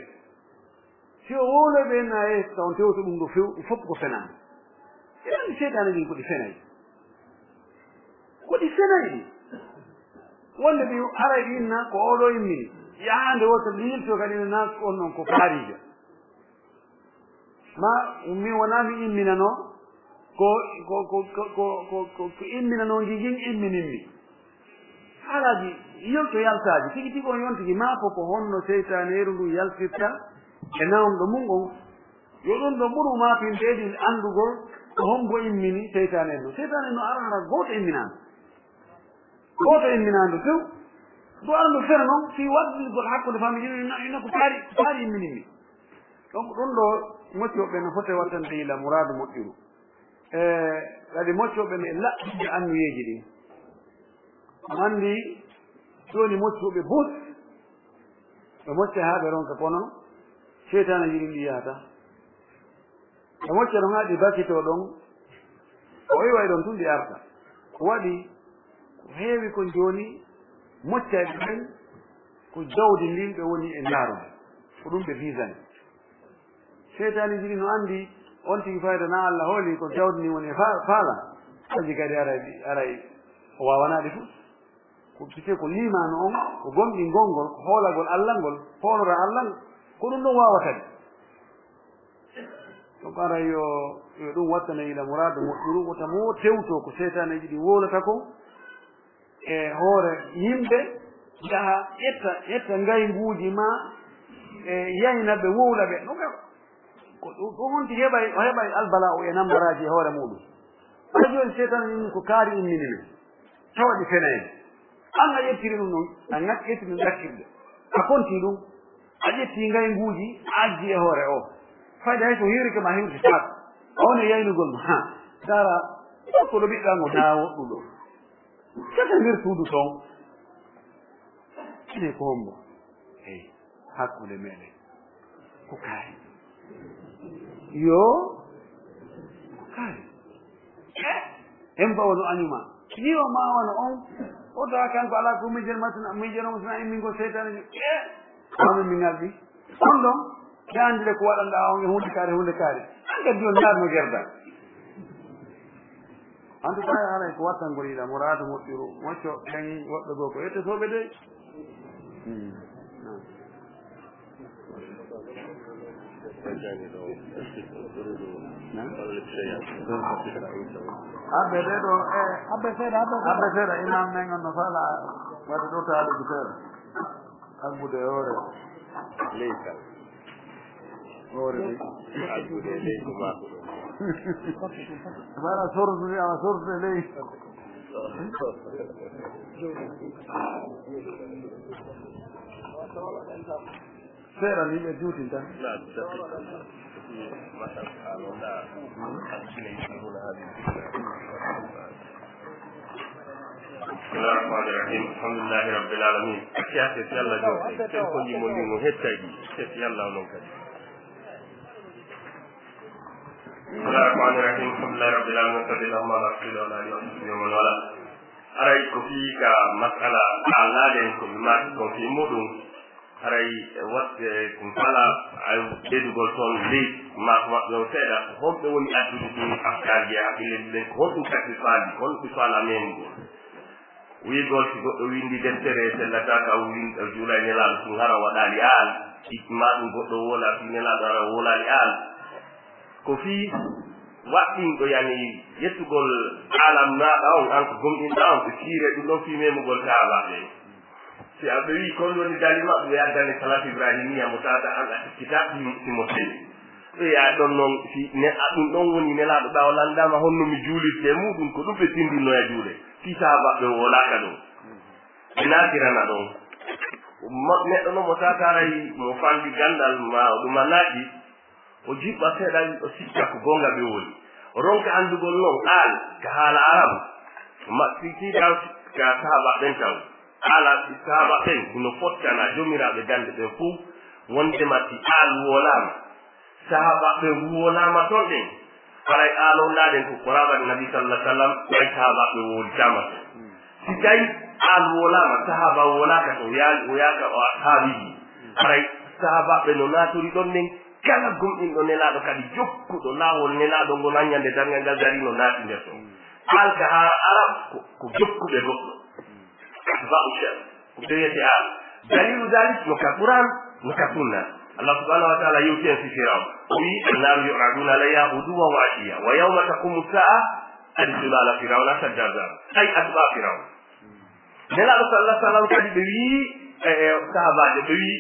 Si o wowloyɓe en na yeeso, taw on tewta ɗum ɗo few, ɗum fof ko fenaande. Eɗen anndi seytaane ɗin ko ɗi fenayi. Ko ɗi fenayi ɗi. Wonde ɗi aray ɗi inna ko oɗo immini. Yahaande wootere ɗi yilto kadi ina naati on ɗon ko kaarijo. Ma, mi wonaa mi imminanoo, ko, ko, ko imminanoo ngi ngin imminimmi. Haalaaji yonto yaltaaji, tigi tigi on yontigi maa fof ko honno seytaaneeru ndu yaltirta e nawnuɗo mum on. Yo ɗum ɗo ɓuru maa pinte ɗin anndugol ko hombo immini seytaane en ɗo. Seytaane en no ara hara gooto imminaano. Gooto imminaano few. Ɗo ara no fera noon, fii waɗɗingol hakkunde famille ɗin, ina, ina ko paari, ko paari imminimmi. Donc, ɗum ɗo moccooɓe no foti wattande yila muraadu moƴƴuru. E, kadi moccooɓe no e laɓɓinde annuyeeji ɗin. Anndi, jooni moccooɓe bus, ɓe mocca haa ɓe ronka, kono seytaane yiɗi ɗi yahata. Ɓe mocca ɗon haa ɗi bakitoo ɗon, o iwa e ɗon tun ɗi arta. Ko waɗi, ko heewi kon jooni, moccayɓe ɓen, ko jawdi ndin ɓe woni e ndaarude. Ko ɗum ɓe visani. Seytaane jiɗi no anndi, on tigi fayda na Alla hooli, ko jawdi ndin woni e fa-, faala. Kanji kadi aray, aray o waawanaa ɗi fof. Ko, puisque ko liimaanu on, ko gomɗingol ngol, ko hoolagol Alla ngol, hoolora Alla ngol. Ko ɗum ɗon waawata ɗi. Ko ara yo, yo ɗum wattana ila muraadu moƴƴuru, wota mo tewto ko seytaaneeji ɗi wowlata kon e hoore yimɓe, yaha ƴetta, ƴetta ngaynguuji ma, e yayna ɓe, wowla ɓe. Ɗum kam, ko ɗum, ɗum honti heɓay, o heɓay albala'u e nambaraaji e hoore muɗum. Hay jooni seytaane min ko kaari immini men. Tawa ɗi fena en. An a ƴettiri ɗum ɗon, a ŋak-, ƴetti ɗum ɗakkirde. A konti ɗum, a ƴetti ngaynguuji, a ajji e hoore o. Fayda hay so hiirike ma hewti saak. A woni e yaynugol ma. Ha. Dara, ko ɗo ɓiɗɗo an o daa woɗɗuɗo. Caka nder suudu ton. Ine ko hombo? Eyi, hakkunde meɗen. Ko kaari. Yo, ko kaari. Eh, en mbawa no añuma. Yo ma wano on. O tawa kanko ala ko miijere masina, miijere masina immingo seytaane. Eh, amin min ngalɗi. On ɗon, ɓe anndire ko waɗanɗaa on e huunde kaari, huunde kaari. An kadi on ndaarno gerda. En tout cas, haray ko wattangol yiɗa, muraadu moƴƴuru, mocco, ɓen woɓɓe goo ko ettotooɓe de. Hmm. Abbe de ɗo, eh, Abbe seeɗa, abbe seeɗa. Abbe seeɗa, imam men on no faala waɗde ɗo taalibi seeɗa. Aggude e hoore. Ley kala. Hoore ley. Aggude e ley ko maako ɗo. Wala sortude, awa sortude ley. Seeɗa ni ɓe juuti tan. Bismillahir Rahmanir Rahim. Alhamdulillahi Rabbil Alamin. Acciyate si Allah jooɗi. Ken ko jimo ndimo hettaji. Acciyate si Allah non kadi. Bismillahir Rahmanir Rahim. Alhamdulillahi Rabbil Alamin. Sallallahu ala Rasulillah wa ala alihi wa sahbihi wa man wala. Aray ko fii ka masala alaade en ko ɓe maaki kon fii muɗum. Haray waɗde ɗum kala, ay, ɓeydugol toon leydi, maa ko maɓɓe on seeɗa, ko honɓe woni addude ɗum afkaaji e hakkilleeji ɓen, ko honɗum kadi ɓe faali, ko honɗum ɓe faala memugol? Wiigol si goɗɗo winndi deftere, sellataa ka o win-, o juula e Nelaaɗo, ɗum hara o waɗaali aal, maa ɗum goɗɗo woola fii Nelaaɗo, hara o woolaali aal. Ko fii waɗɗinɗo, yani, yettugol aalamnaaɗo on, an ko gomɗinɗo on, ɓe fiire ɗum ɗon fii memugol sahaabaaɓe ɓen. Si a ɓe wii, "Ko honɗum woni dalil maɓɓe?" Ɓe addane Salatu Ibrahimiya mo tawata an a sikkitaa si, si mo selli. Ɓe wi'a ɗon non, si ne, a ɗum ɗon woni Nelaaɗo ɓaawo lanndaama honno mi juulirte e muuɗum, ko ɗum ɓe tinndinnoya juuɗe. Fii sahaabaaɓe wolaaka ɗum. Ɓe naatirana ɗon. Mo, neɗɗo non mo tawata aray mo fanndi ganndal ma o ɗum a naati, o jiɓɓa seeɗa, o sikka ko goonga ɓe woni. O ronka anndugol non aal ka haala Arab. Ma, si, si taw ka sahaaba ɓen taw. Haala sahaaba ɓen, hino fottana joomiraaɓe gannde ɓen fow, wondema si aal wolaama, sahaaba ɓen wolaama ton ɗen. Haray aal on ɗaɗen ko qaraaba Nabi sallallahu alaihi wasallam, ɓay sahaaba ɓe wolitaama ton. Si tawi aal wolaama, sahaaba wolaaka ton, o yaali, o yaaka o ashaabiiji. Haray sahaaba ɓe no naatori ɗon nden, kala gomɗinɗo Nelaaɗo kadi jokkuɗo laawol Nelaaɗo ngol haa ñande darngal ngal dari no naati nder ton. Aal ka haa Arab ko, ko jokkuɓe goɗɗo. Atba'u shar. Ko ɓe wiyete aal. Dalilu dalik no ka Qur'an, no ka sunna. Allah subhanahu wa ta'ala yewti en fi Firawn. O wi, "Annaru yu'raduna alayha ghuduwwan wa ashiya. Wa yawma taqumu sa'a adkhilu ala Firawna ashadda azab." Ay atba Firawn. Nelaaɗo sallallahu alaihi wasallam kadi ɓe wi, e, e, sahabaaɓe ɓe wi,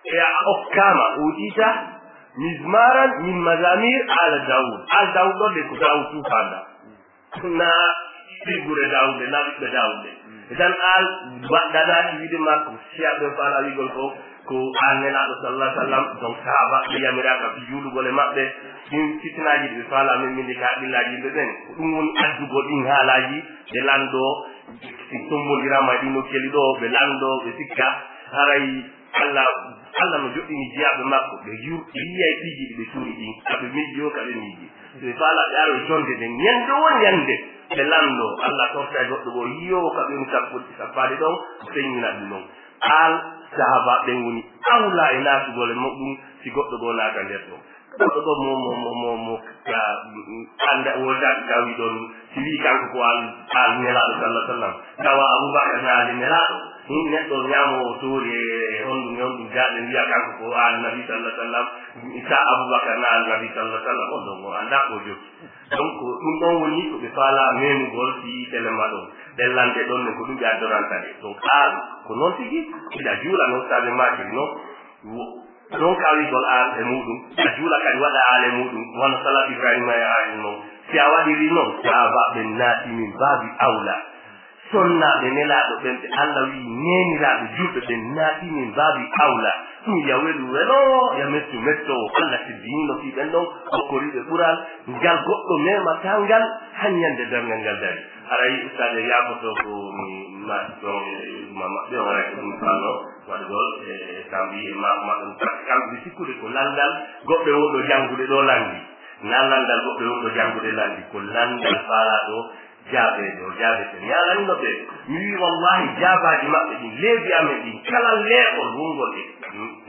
e, a okkama, utita mizmaran min mazamir ala Dawud. Al Dawud ɗo de ko Dawud tufanda. Na ɓiggure Daawude, na ɓiɓɓe Daawude. Idan aal waɗɗanaaki wiide makko, si aɓe faala wiigol ko, ko aan Nelaaɗo sallallahu alaihi wasallam, donc sahaaba ɓe yamiraaka fi juulugol e maɓɓe, ɗin fitinaaji ɗi ɓe faala min mindi ka haqqillaaji yimɓe ɓen. Ko ɗum woni addugol ɗin haalaaji, ɓe lanndoo, si tommbondiraama e ɗin nokkeeli ɗoo, ɓe lanndoo, ɓe sikka, haray Allah, Allah no joɗɗini jiyaaɓe makko, ɓe yur-, ɓe yi'ay piiji ɗi ɓe suuri ɗin, aɓe miijoo ka ɓe miiji. So ɓe faala ɓe aroy jonde nden, ñande won ñande, ɓe lanndoo, Allah torta e goɗɗo goo, yi'oo ka ɓe woni sappo-, sappaade ɗon, o feññina ɗum ɗon. Aal sahaaba ɓen woni awla e naatugol e muɗum, si goɗɗo goo naata nder ɗon. Goɗɗo goo mo, mo, mo, mo, mo, ka, mm, annda, woldaaki tawi ɗon, si wi'i kanko ko aal, aal Nelaaɗo sallallahu alaihi wasallam, tawa Abubakar na aali Nelaaɗo, Ɗum neɗɗo ñaamoowo toori e honɗum e honɗum, jaaɗe wiya kanko ko Aali Nabi sallallahu alaihi wasallam, sa Abubakar na Aali Nabi sallallahu alaihi wasallam, on ɗon o anndaa ko o jokki. Donc, ɗum ɗon woni ko ɓe faalaa memugol fii télé ma ɗon. Ɗen lande ɗon ne ko ɗum ɓe addoranta ɗe. Donc, aan ko noon tigi, hiɗa juula no Ustaade maakiri non. Wo-, ɗon kawigol aan e muuɗum, a juula kadi waɗa aan e muuɗum, wano Salat Ibrahima e aan non. Si a waɗiri non, sahaabaaɓe naati min baabi awla. Sonnaaɓe Nelaaɗo ɓen ɓe Alla wi'i neeniraaɓe julɓe ɓen naati min baabi awla. Ɗum ya welu welo, ya mettu mettoowo. Alla teddinino fii ɓen ɗon, hokkoriiɓe ɓural, ngal goɗɗo memataa ngal, han ñande darngal ngal dari. Haray ustaade yaakoto ko mi ma-, ɗon e ma-, maɓɓe on, haray ko ɗum fanno waɗugol e kambi e ma-, ma-, ɗum. Par ce que kamɓe ɓe sikkude ko lanndal goɓɓe wonɗo janngude ɗo lanndi. Na lanndal goɓɓe wonɗo janngude lanndi, ko lanndal faalaaɗo jaabeede, o jaabete. Mi alanino ɓe, mi wi'i, wallahi, jaabaaji maɓɓe ɗin, leebi amen ɗin, kala leeɓol wongol e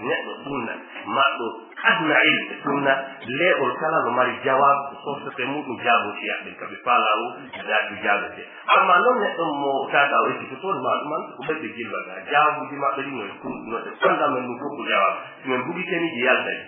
neɗɗo sunna, maɗɗo adna ilm e sunna, leeɓol kala no mari jawaab, ko sorsete muɗum jaaboo siya ɓen, ka ɓe faalaa o, daɗi jaabete. Amma non neɗɗo mo tata o ekkitoto, ma ɗum an, ko ɓe ɓe jilba ga, jaabuuji maɓɓe ɗin no e kun-, no e fondament ɗum fof ko jawaab. Si men bugi keni ɗi yaltay.